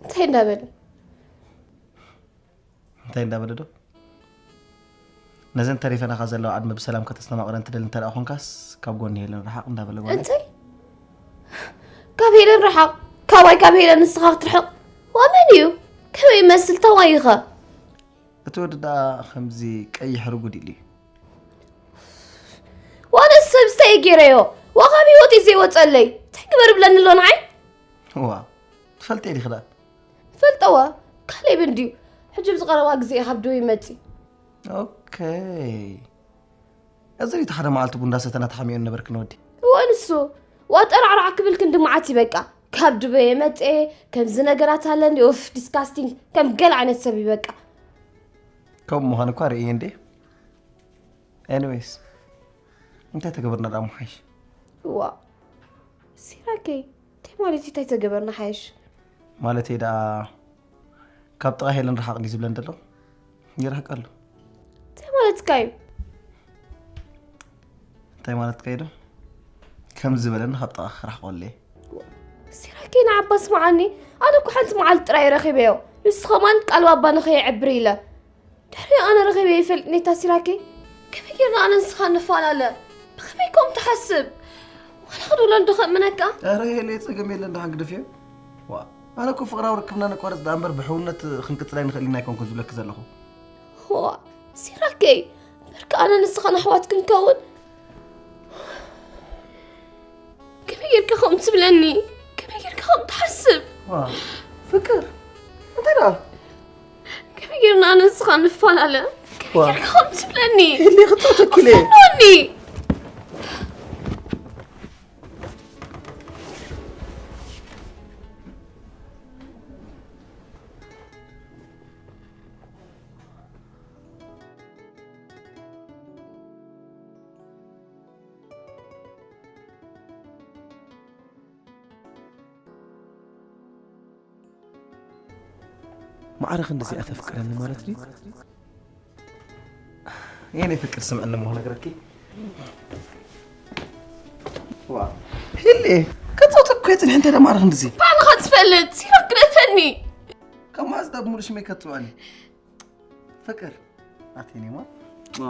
እንታይ እንዳበለ? እንታይ እንዳበለ ዶ? ነዘን ተሪፈናኻ ዘለዋ ዓድመ ብሰላም ከተስተማቕረን ትደሊ እንተ ደኣ ኾንካስ፣ ካብ ጎኒ ሄለን ርሓቕ እንዳበለ ጓለይ። እንታይ? ካብ ሄለን ርሓቕ? ካባይ ካብ ሄለን ንስኻ ክትርሕቕ? ዋ መን እዩ? ከመይ ይመስል? ታዋይ ኢኻ? እቲ ወዲ ደኣ ከምዚ ቀይሕ ርጉድ ኢሉ እዩ። ዋነ ሰብ ስታይ ገይረዮ? ዋ ካብ ህይወተይ ዘይወጸለይ። እንታይ ግበር ይብለኒ ኣሎ ንዓይ? ዋ፣ ትፈልጠ ዲኺ ደኣ? ፈልጠዋ፣ ካሌብ እንድዩ። ሕጂ ኣብዚ ቀረባ ግዜ እዩ ካብ ደቡብ ይመጽእ። ኦኬ። እዚ እቲ ሓደ መዓልቲ ቡን እንዳሰተና ተሓሚኡ ነበርክ ንወዲ። እወ ንሱ። ዋ ጠራዕራዕ ክብል ክንዲ መዓት እዩ በቃ። ካብ ዱበይ የመጽኤ፣ ከምዚ ነገራት ኣለኒ፣ ኡፍ፣ ዲስካስቲንግ፣ ከም ገለ ዓይነት ሰብ እዩ በቃ። ከምኡ ምዃን እኳ ርእየ እንዴ። ኤኒዌይስ፣ እንታይ ተገበርና ደኣ ምሓይሽ? ዋ፣ ሲራከይ፣ እንታይ ማለት እዩ? እንታይ ተገበርና ሓይሽ? ማለተይ ደኣ፣ ካብ ጥቓ ሄለን ርሓቕ እንዲ ዝብለን ዘሎ፣ ይርሕቀሉ። እንታይ ማለትካ እዩ? እንታይ ማለትካ እዩ ዶ? ከም ዝበለኒ ካብ ጥቓ ክርሕቆለይ። ሲራከይ ንዓባ ስምዓኒ፣ ኣነ እኮ ሓንቲ መዓልቲ ጥራይ ረኺበዮ። ንሱ ኸማን ቃል ባባ ንኸየዕብር ኢለ። ድሕሪ ኣነ ረኺበ ይፈልጥ ኔታ ሲራከይ። ከመይ ጌርና ኣነ ንስኻ ንፈላለ? ብኸመይ ከምኡ ትሓስብ? ዋላ ክድውለሉ ዶ ከእምነካ? ኧረ የለ፣ ጸገም የለን፣ ደሓን ግደፍዮ። ዋ፣ ኣነ እኮ ፍቕራዊ ርክብና ነቋርጽ ደኣ እምበር ብሕውነት ክንቅጽል ኣይንኽእልን ኣይኮንኩን ዝብለኪ ዘለኹ። ዋ፣ ሲራከይ፣ እምበርከ ኣነ ንስኻን ኣሕዋት ክንከውን? ከመይ ጌርካ ከምኡ ትብለኒ? ከመይ ጌርካ ከምኡ ትሓስብ? ዋ፣ ፍቅር፣ እንታይ ደኣ? ከመይ ጌርና ኣነ ንስኻ ንፈላለ? ከመይ ዋ። ጌርካ ከምኡ ትብለኒ? ኢሊ ክጸውተኪ ኢለ። ኣፍንወኒ! ማዕረ ክንድዚ ኣተፍቅረኒ ማለት ድዩ? የኔ ፍቅር ስምዕኒ እሞ ክነግረኪ። ዋ፣ ሄሌ፣ ከጻውተኪ እኮ እየ ጽኒሐ፣ እንታይ ደኣ ማዕረ ክንድዚ? ባዕልኻ ትፈልጥ፣ ሲራክ ግደፈኒ። ከማስ ዳብ ሙሉ ሽመይ ከጽዋኒ። ፍቅር፣ ኣቴኔማ። ዋ።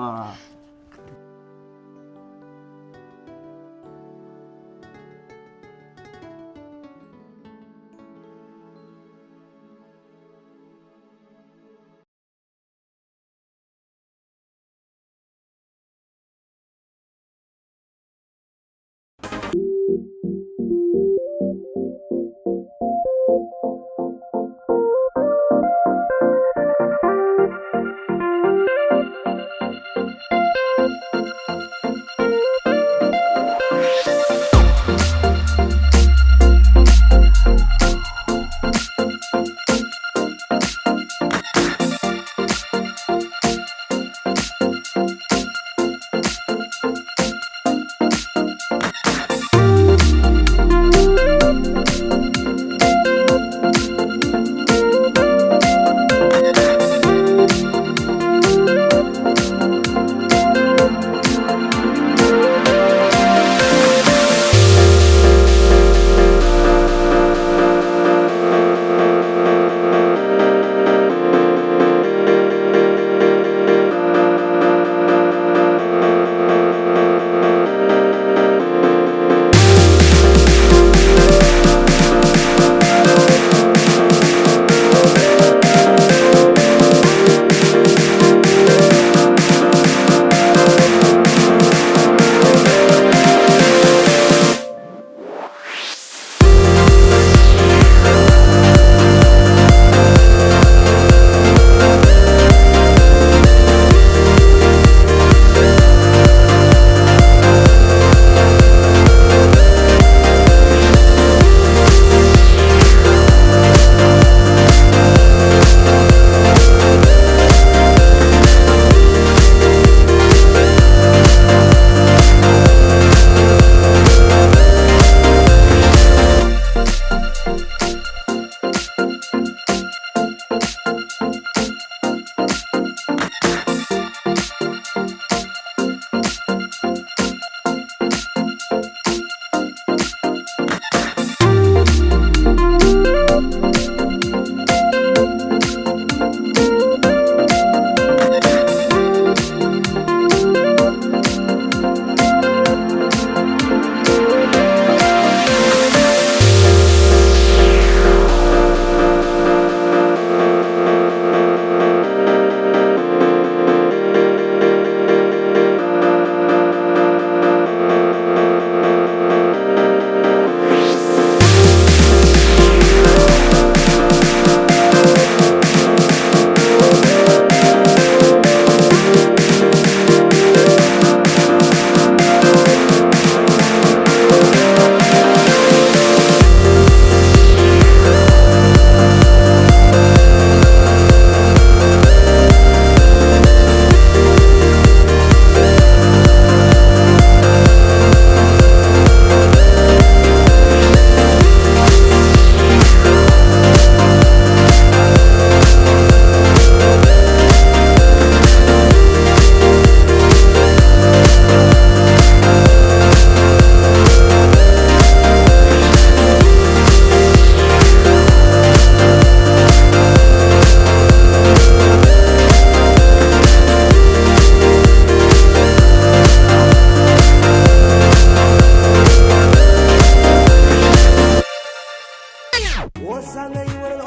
ወሳመይ ወለሎ፣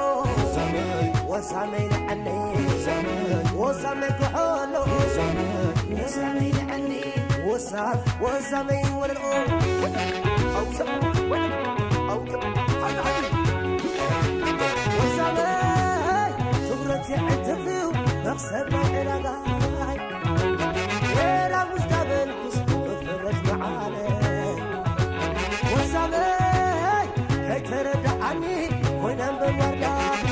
ወሳመይ ንዓነይ፣ ወሳመይ ክሖሎ፣ ወሳመይ ንዓነይ፣ ወሳ-፣ ወሳመይ ወለሎ። ኣውሳ-፣ ኣውሳ-፣ ወሳመይ ትኹረት የዕትብዩ መኽሰብ ናይ ዕዳጋይ። ጌራ ምስ ጋበልኩስ ክፍረሽ መዓለይ። ወሳመይ ከይተረድኣኒ ኮይነ እምበር ዋርዳኺ።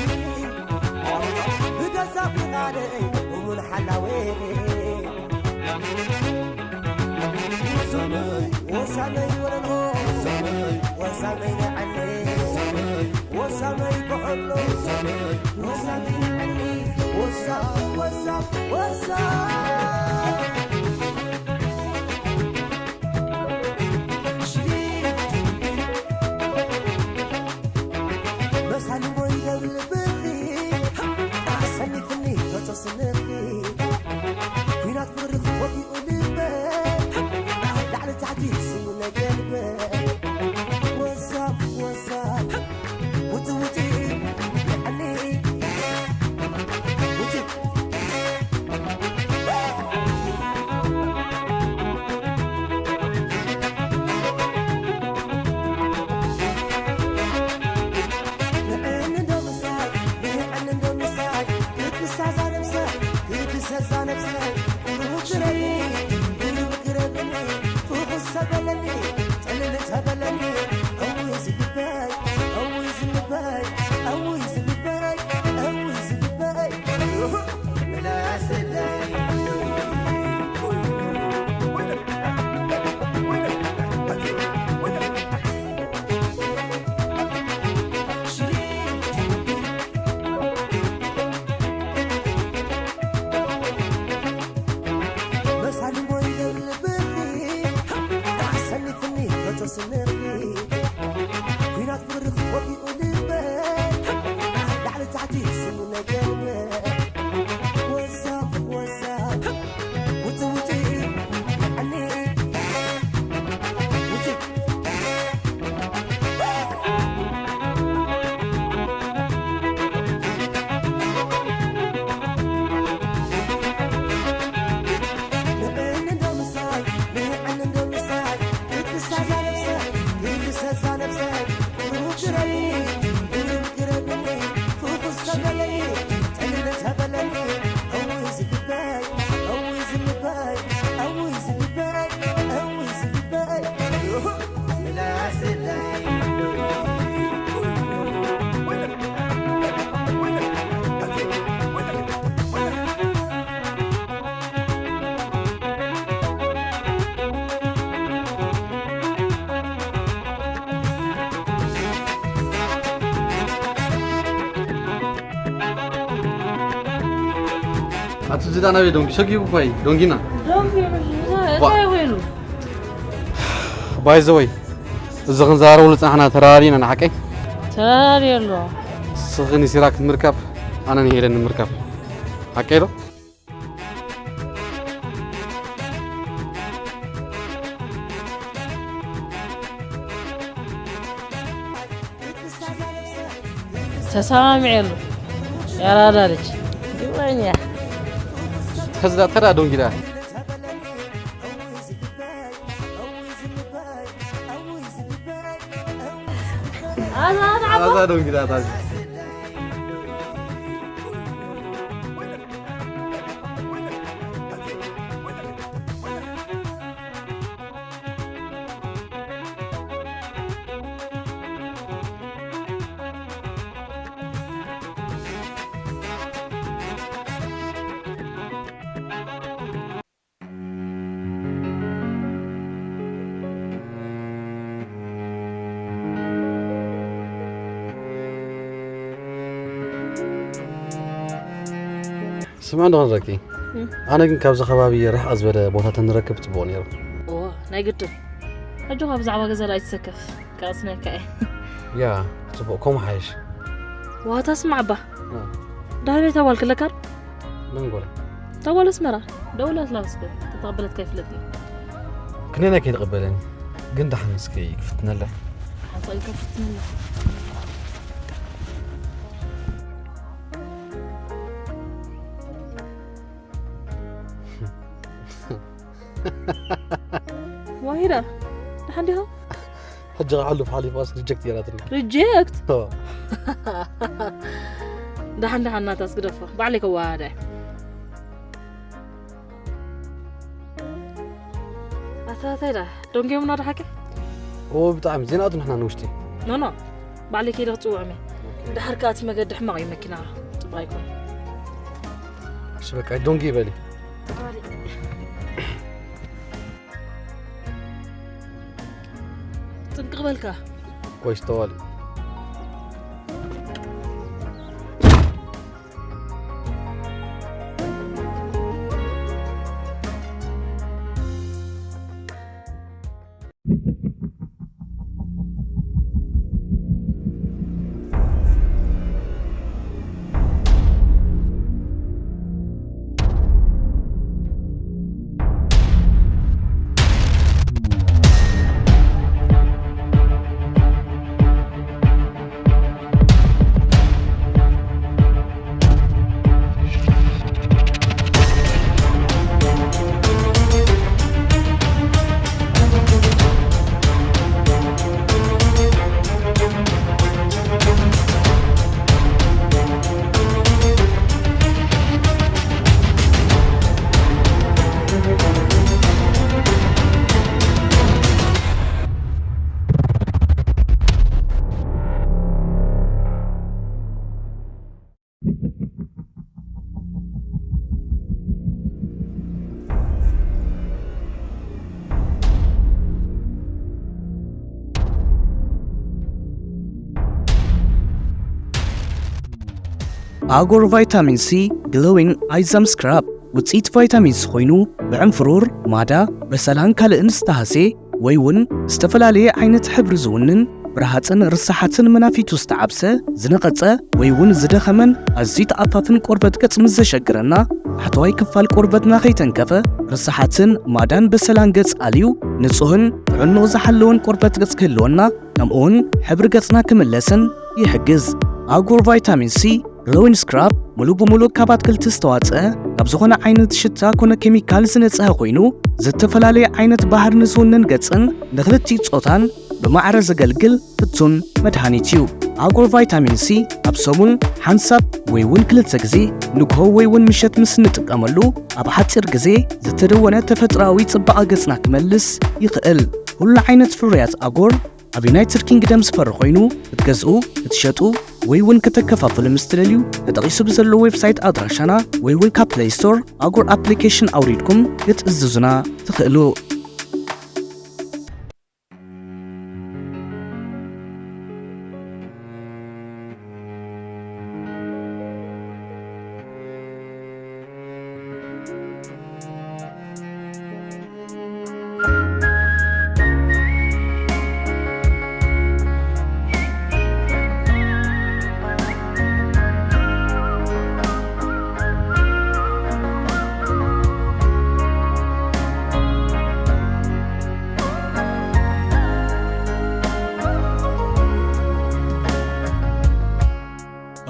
ብገዛ ፍቓደይ እሙን ሓላወይ። ወሳመይ ወለሎ፣ ወሳመይ ንዓነይ፣ ወሳመይ ክሕሎ፣ ወሳመይ ንዓነይ። What's up? መሳሊ ወይ ደብል ብሪ ኣሰኒፍኒ ተተስነፊ ኩናት ፍቅሪ ወዲኡ ልበ ላዕሊ ታሕቲ ስሙ ነገልበ ወዛብ ወዛብ ውቲ ውቲ ንዕኒ ውቲ ኣቲ ዝዳና ቤ ዶንጊ ሰጊቡ ኳይ ዶንጊና ዶንጊ እንታይ ኮይኑ ባይ ዘ ወይ እዚ ክንዛረበሉ ዝጸናሕና ተራራዲና ንሓቀይ ተራራዲ ኣሎ ስኽኒ ሲራክ ምርካብ ኣነ ንሄደን ምርካብ ሓቀይ ዶ ተሰማሚዐሉ ያራዳ ልጅ ይወኛ ተዝዳ ተዳ ዶንጊዳ ኣዛ ዶንጊዳ ታዚ ስምዕ እንዶ ክንዘኪ ኣነ ግን ካብዚ ከባቢ ርሕቕ ዝበለ ቦታ ተንረክብ ጽቡቕ ነይሩ እዎ ናይ ግድን ሕጂ ካብ ብዛዕባ ገዛ ኣይትሰከፍ ክቐስነካ እየ ያ ጽቡቕ ከምኡ ሓይሽ ዋታ ስማዕ እባ ዳህበይ ታዋል ክለካ ምን ጎረ? ታዋል ኣስመራ ደውላ ትላውስከ ተተቐበለትካ ይፍለጥ እዩ። ክኔና ከይተቐበለኒ ግን ደሓን እስኪ ክፍትነላ። ሓንሳእ ኢልካ ፍትነላ። ዋሂዳ ደሓን ዲኻ? ሕጂ ክሓልፍ ሓሊፋስ ሪጀክት ገይራትኒ። ሪጀክት? ደሓን ደሓን ናታስ ግደፎ ባዕለይ ከወሃሃዳ እየ። ኣታታይ ዳ ዶንጌሙና ዶ ሓቂ? ኦ ብጣዕሚ ዜናቱ ንሕና ንውሽጢ። ኖ ኖ ባዕለይ ከይደ ክጽውዖም እየ። ድሓር ከኣ እቲ መገዲ ሕማቕ እዩ መኪና ጽቡቕ ኣይኮነ። እሺ በቃ ዶንጌ በሊ። ጥንቅቕ በልካ። ቆይ ስተዋል። ኣጎር ቫይታሚን ሲ ግሎዊን ኣይ ዛም ስክራብ ውፅኢት ቫይታሚን ሲ ኮይኑ፣ ብዕንፍሩር፣ ማዳ፣ በሰላን ካልእን ዝተሃሴ ወይ እውን ዝተፈላለየ ዓይነት ሕብሪ ዝውንን፣ ብረሃፅን ርሳሓትን መናፊቱ ዝተዓብሰ፣ ዝነቐፀ ወይ እውን ዝደኸመን ኣዝዩ ተኣፋፍን ቆርበት ገፅ ምስ ዘሸግረና፣ ታሕተዋይ ክፋል ቆርበትና ከይተንከፈ፣ ርሳሓትን ማዳን በሰላን ገፅ ኣልዩ፣ ንፁህን ጥዕንኡ ዝሓለወን ቆርበት ገፅ ክህልወና፣ ከምኡውን ሕብሪ ገፅና ክምለስን ይሕግዝ። ኣጎር ቫይታሚን ሲ ግሎዊን ስክራብ ሙሉእ ብሙሉእ ካብ ኣትክልቲ ዝተዋፅአ፣ ካብ ዝኾነ ዓይነት ሽታ ኮነ ኬሚካል ዝነፅሀ ኮይኑ፣ ዝተፈላለየ ዓይነት ባህሪ ንዝውንን ገፅን ንክልቲኡ ፆታን ብማዕረ ዘገልግል ፍቱን መድሃኒት እዩ። ኣጎር ቫይታሚን ሲ ኣብ ሰሙን ሓንሳብ ወይ እውን ክልተ ግዜ ንግሆ ወይ እውን ምሸት ምስ እንጥቀመሉ፣ ኣብ ሓፂር ግዜ ዝተደወነ ተፈጥሮኣዊ ፅባቐ ገፅና ክመልስ ይኽእል። ኩሉ ዓይነት ፍርያት ኣጎር ኣብ ዩናይትድ ኪንግደም ዝፈሪ ኮይኑ፣ ክትገዝኡ፣ ክትሸጡ ወይ እውን ከተከፋፍሉ ምስ ትደልዩ፣ ተጠቒሱ ብዘሎ ዌብሳይት ኣድራሻና ወይ እውን ካብ ፕለይ ስቶር ኣጎር ኣፕሊኬሽን ኣውሪድኩም ክትእዝዙና ትኽእሉ።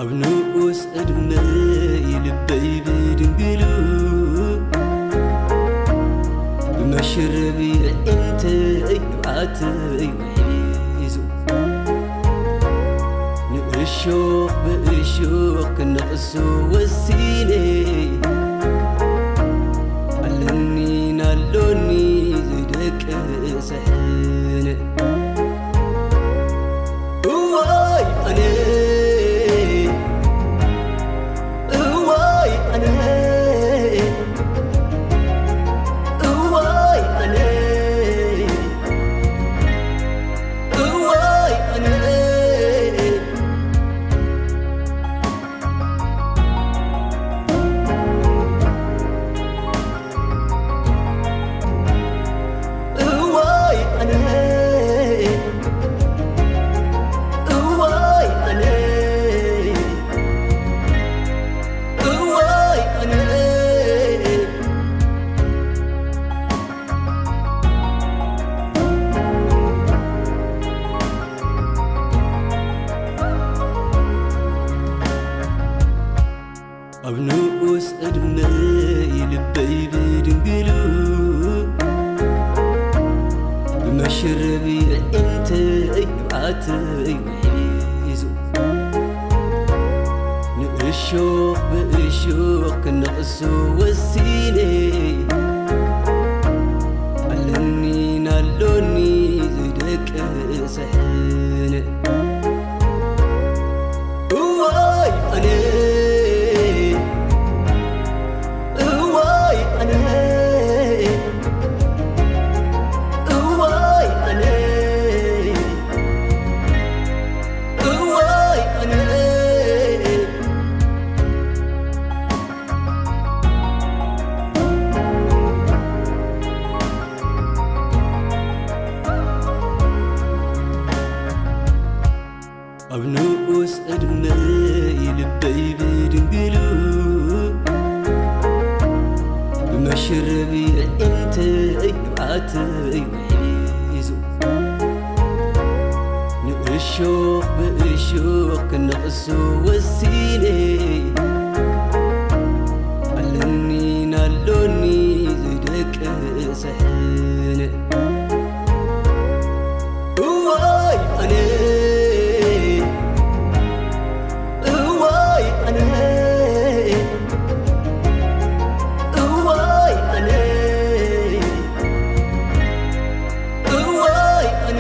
ኣብ ንኡስ ዕድመይ ልበይ ብድንግሉ ብመሽረቢ ኣዒንተይ ንብዓተይ ውሒዙ ንእሾኽ ብእሾኽ ክነቕሶ ወሲነ ኣለኒ ናሎኒ ዝደቅስ ሕነ እዋይ ኣነ እዋይ ኣነ እዋይ ኣነ እዋይ ኣነ እዋይ ኣነ እዋይ ኣነ እዋይ ኣነ ኣብ ንኡስ ዕድመይ ልበይ ብድንግሉ ብመሽረቢ ኣዒንተይ ንብዓተይ ውሒዙ ንእሾኽ ብእሾኽ ክነቕሶ ወሲነ ኣለኒ ናሎኒ ዝደቅስ ሕነ እዋይ ኣነ እዋይ ኣነ እዋይ ኣነ እዋይ ኣነ ኣብ ንኡስ ዕድመይ ልበይ ብድንግሉ ብመሽረቢ ኣዒንተይ ንብዓተይ ውሒዙ ንእሾኽ ብእሾኽ ክነቕሶ ወሲነ ኣለኒ ናሎኒ ዝደቅስ ሕነ እዋይ ኣነ እዋይ ኣነ እዋይ ኣነ እዋይ ኣነ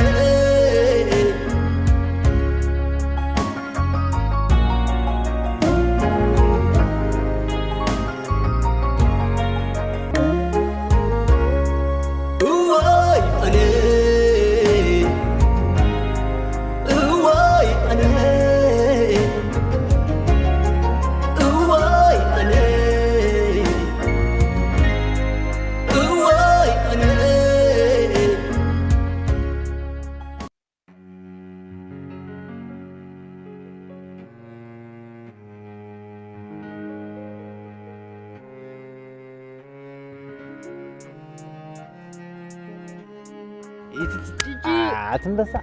ኣትንበሳ።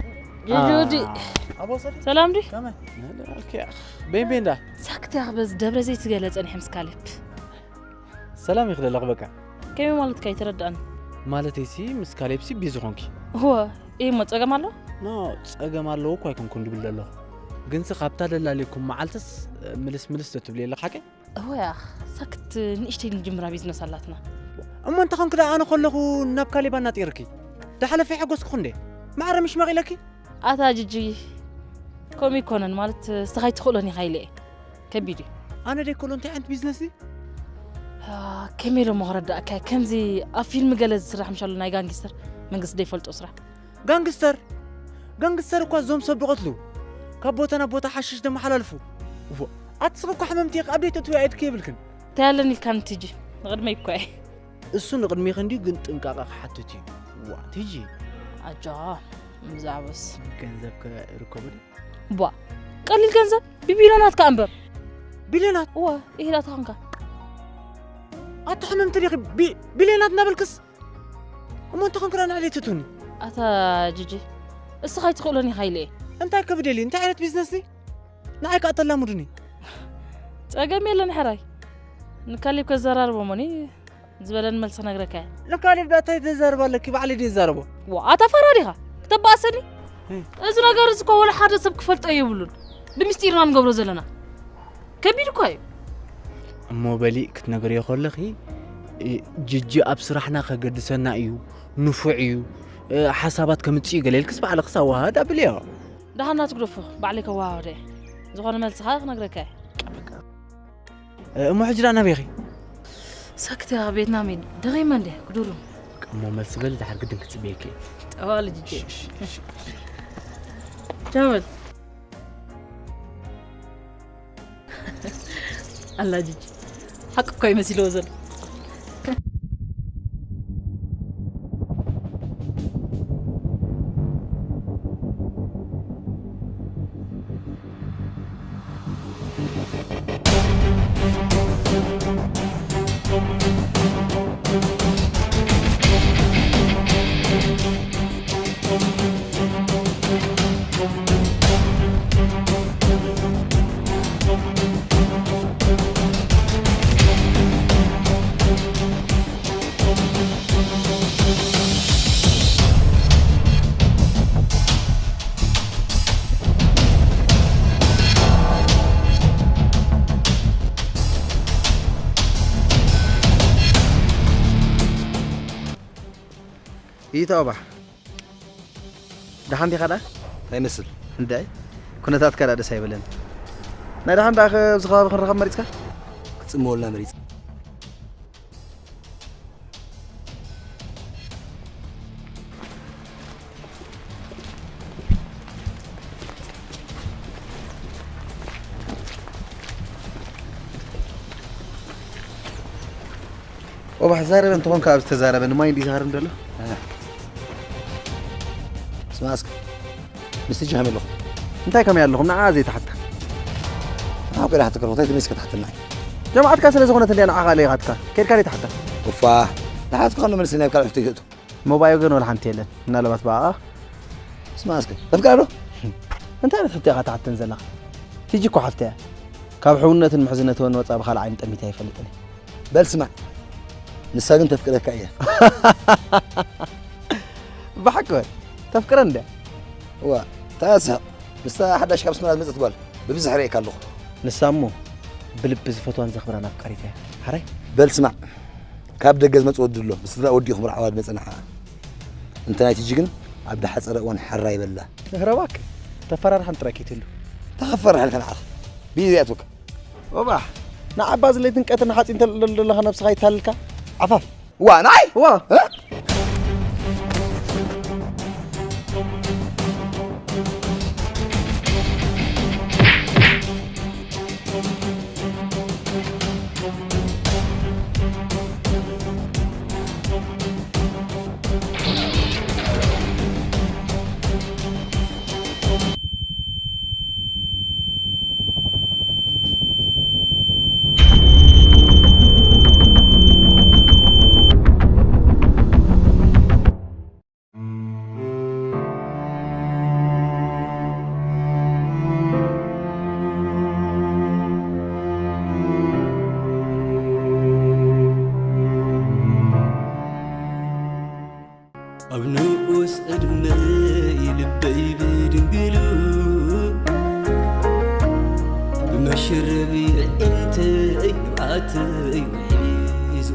ጆርጆ፣ ሰላም ዲ? ከመይ? ኦኬ። ቤን ቤን ዳ? ሳክት ያኽ በዝ ደብረ ዘይት ገለ ጸኒሐ ምስ ካሌብ። ሰላም ይኽደለኽ በቃ። ከመይ ማለትካ ኣይተረዳእን። ማለተይሲ ምስ ካሌብሲ ቢዚ ኾንኪ። እወ፣ እሞ ጸገም ኣሎ? ኖ፣ ጸገም ኣለዎ እኮ ኣይኮንኩን ድብል ዘለኹ። ግንሲ ካብታ ደላልየኩም መዓልትስ ምልስ ምልስ ትብሊ ኣለኻ ሓቀይ? እወ ያኽ፣ ሳክት ንእሽተይ ንጅምራ ቢዝነስ ኣላትና። እሞ እንተ ኾንክ ደኣ ኣነ ከለኹ ናብ ካሌብ ኣናጢርኪ። ድሓለፈ ይሐጎስኩ እንዴ? ማዕረ ምሽ መቒለኪ? ኣታ ጅጂ፣ ከምኡ ኣይኮነን ማለት፣ እስኻ ኣይትኽእሎን ኢኻ ኢለ እየ። ከቢድ እዩ። ኣነ ደይክእሎ እንታይ ዓይነት ቢዝነስ እዩ? አ፣ ከመይ ኢለ እሞ ክረዳእካ? ከምዚ ኣብ ፊልም ገለ ዝስራሕ ምሻሉ ናይ ጋንጊስተር፣ መንግስቲ ደይፈልጦ ስራሕ። ጋንግስተር? ጋንግስተር እኳ እዞም ሰብ ድቐትሉ፣ ካብ ቦታ ናብ ቦታ ሓሽሽ ደመሓላልፉ። እፎ፣ ኣቲ ስኺ እኳ ሕመምቲ ኢኺ፣ ኣብ ደይ ተእትዊ ኣይድኪ የብልክን። እንታይ ኣለኒ ኢልካ ንቲጂ? ንቕድመይ እኳ እየ። እሱ ንቕድሜኺ እንድዩ፣ ግን ጥንቃቐ ክሓትት እዩ። ዋ፣ ቲጂ። ኣጆ፣ ብዛዕባስ? ገንዘብ ከ ርከቡ ድዩ? ቧ፣ ቀሊል ገንዘብ፣ ብቢልዮናት ከኣ እምበር። ቢልዮናት? እዋ፣ ይሄ ዳታ ኸንካ። ኣቲ ሕመምቲ ዲኺ ቢ-፣ ቢልዮናት እናበልክስ? እሞ እንተ ኾንክ ደኣ ንዓይ ደይትእትውኒ? ኣታ ጂጂ፣ እስኻ ኣይትኽእሎን ኢኻ ኢለ እየ። እንታይ ከብደሊ? እንታይ ዓይነት ቢዝነስ እዩ? ንዓይ ከኣ ተላሙድኒ። ጸገም የለን ሕራይ። ንካሌብ ከዘራርቦ እሞኒ ዝበለኒ መልሲ ክነግረካ እየ። ንካሌብ ደኣ እንታይ ተዛርባ ኣለኪ? ባዕለይ ድየ ዝዛረቦ። ዋ፣ ኣታ ፋራ ዲኻ? ክተባእሰኒ? እህ። እዚ ነገር እዚ እኮ ወላ ሓደ ሰብ ክፈልጦ የብሉን። ብምስጢርና ንገብሮ ዘለና። ከቢድ እኮ እዩ። እሞ በሊ ክትነግርዮ ከለኺ፣ እ፣ ጅጂ ኣብ ስራሕና ከገድሰና እዩ፣ ንፉዕ እዩ፣ እ፣ ሓሳባት ከምጽእ እዩ ገለ ኢልክስ ባዕልኽስ ኣወሃህድ ኣብልዮ። ደሓን ናቱ ግደፎ፣ ባዕለይ ከወሃህዶ እየ። ዝኾነ መልሲ ኸኣ ክነግረካ እየ። እ፣ እሞ ሕጂ ደኣ ናበይ ኢኺ? ሰክተ ቤትና ሜድ ደኺመ እንደ ክዱሩ። እሞ መልሲ በሊ፣ ደሓር ግድን ክጽበየኪ እየ። ጠዋሊ ጅጂ። ቻው በል። ኣላ ጂጂ፣ ሓቂ እኮ እዩ መሲልዎ ዘሎ። ይተባዕ። ደሓን ዲኻ ደኣ? እንታይ ይመስል? እንታይ? ኩነታትካ ደኣ ደስ ኣይበለን። ናይ ደሓን ደኣ ኣብዚ ከባቢ ክንረኸብ መሪጽካ? ክትጽምወልና መሪጽ። ኦባሕ፣ ዛረበ እንተኾንካ ኣብ ዝተዛረበ ንማይ እንዲ ዝሃርም ዘሎ? እ። ስማዕ እስከ፣ ምስ ትጂ ከመይ ኣለኹም? እንታይ ከመይ ኣለኹም? ንዓ ዘይትሓታ። ንዓ እኮ ደሓትከ፣ እንታይ ትመስል ክትሓተና? ጀማዓትካ ስለ ዝኾነት እንድያ ንዓኻ ለይኻትካ። ከይድካ ለይትሓታ። ኡፋ፣ ደሓትኩ ከሎ መልሲ ናይ ካልእ ሕቶ ይትእቱ። ሞባይል ግን ወላ ሓንቲ የለን። ምናልባት ብኣኣ ስማዕ እስከ፣ ተፍቅራ ዶ? እንታይ ዓይነት ሕቶ ኢኻ ትሓተን ዘለኻ? ቲጂ እኮ ሓፍተይ እያ። ካብ ሕውነትን ምሕዝነትን ወጻ ብኻልእ ዓይኒ ጠሚታ ኣይፈልጥን እየ። በል ስማዕ፣ ንሳ ግን ተፍቅረካ እያ። ብሓቂ በል፣ ተፍቅረን ድያ? እዋ፣ እንታይ ኣስሕቕ? ንሳ ሓዳሽ ካብ ኣስመራ ዝመጸት ጓል፣ ብብዝሒ ርእየካ ኣለኹ። ንሳ እሞ ብልቢ ዝፈትዋን ዘኽብራን ኣፍቃሪት እያ። ሓራይ? በል ስማዕ፣ ካብ ደገ ዝመጽእ ወዲ ኣሎ፣ ምስ ተላ ወዲኹም ርዓዋ ዝመጸ ንዓ። እንተ ናይ ቲጂ ግን ኣብ ድሓጸረ እዋን ሓራ ይበላ። እህረባክ፣ ተፈራርሓን ጥራይ ከይትህሉ። ተኸፈራሕልካ ንዓኽ። ብኢዚ ኣትወካ። ኦባሕ፣ ንዓባ ዝለይትን ቀትርን ሓጺን ተልዕለሉ ዘለኻ ነብስኻ ይታልልካ። ዓፋፍ። ዋ፣ ንዓይ? ዋ። እ? ኣብ ንኡስ ዕድመይ ልበይ ብድንግሉ ብመሽረቢ ኣዒንተይ ንብዓተይ ውሒዙ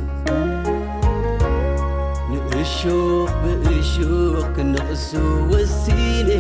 ንእሾኽ ብእሾኽ ክነቕሶ ወሲነ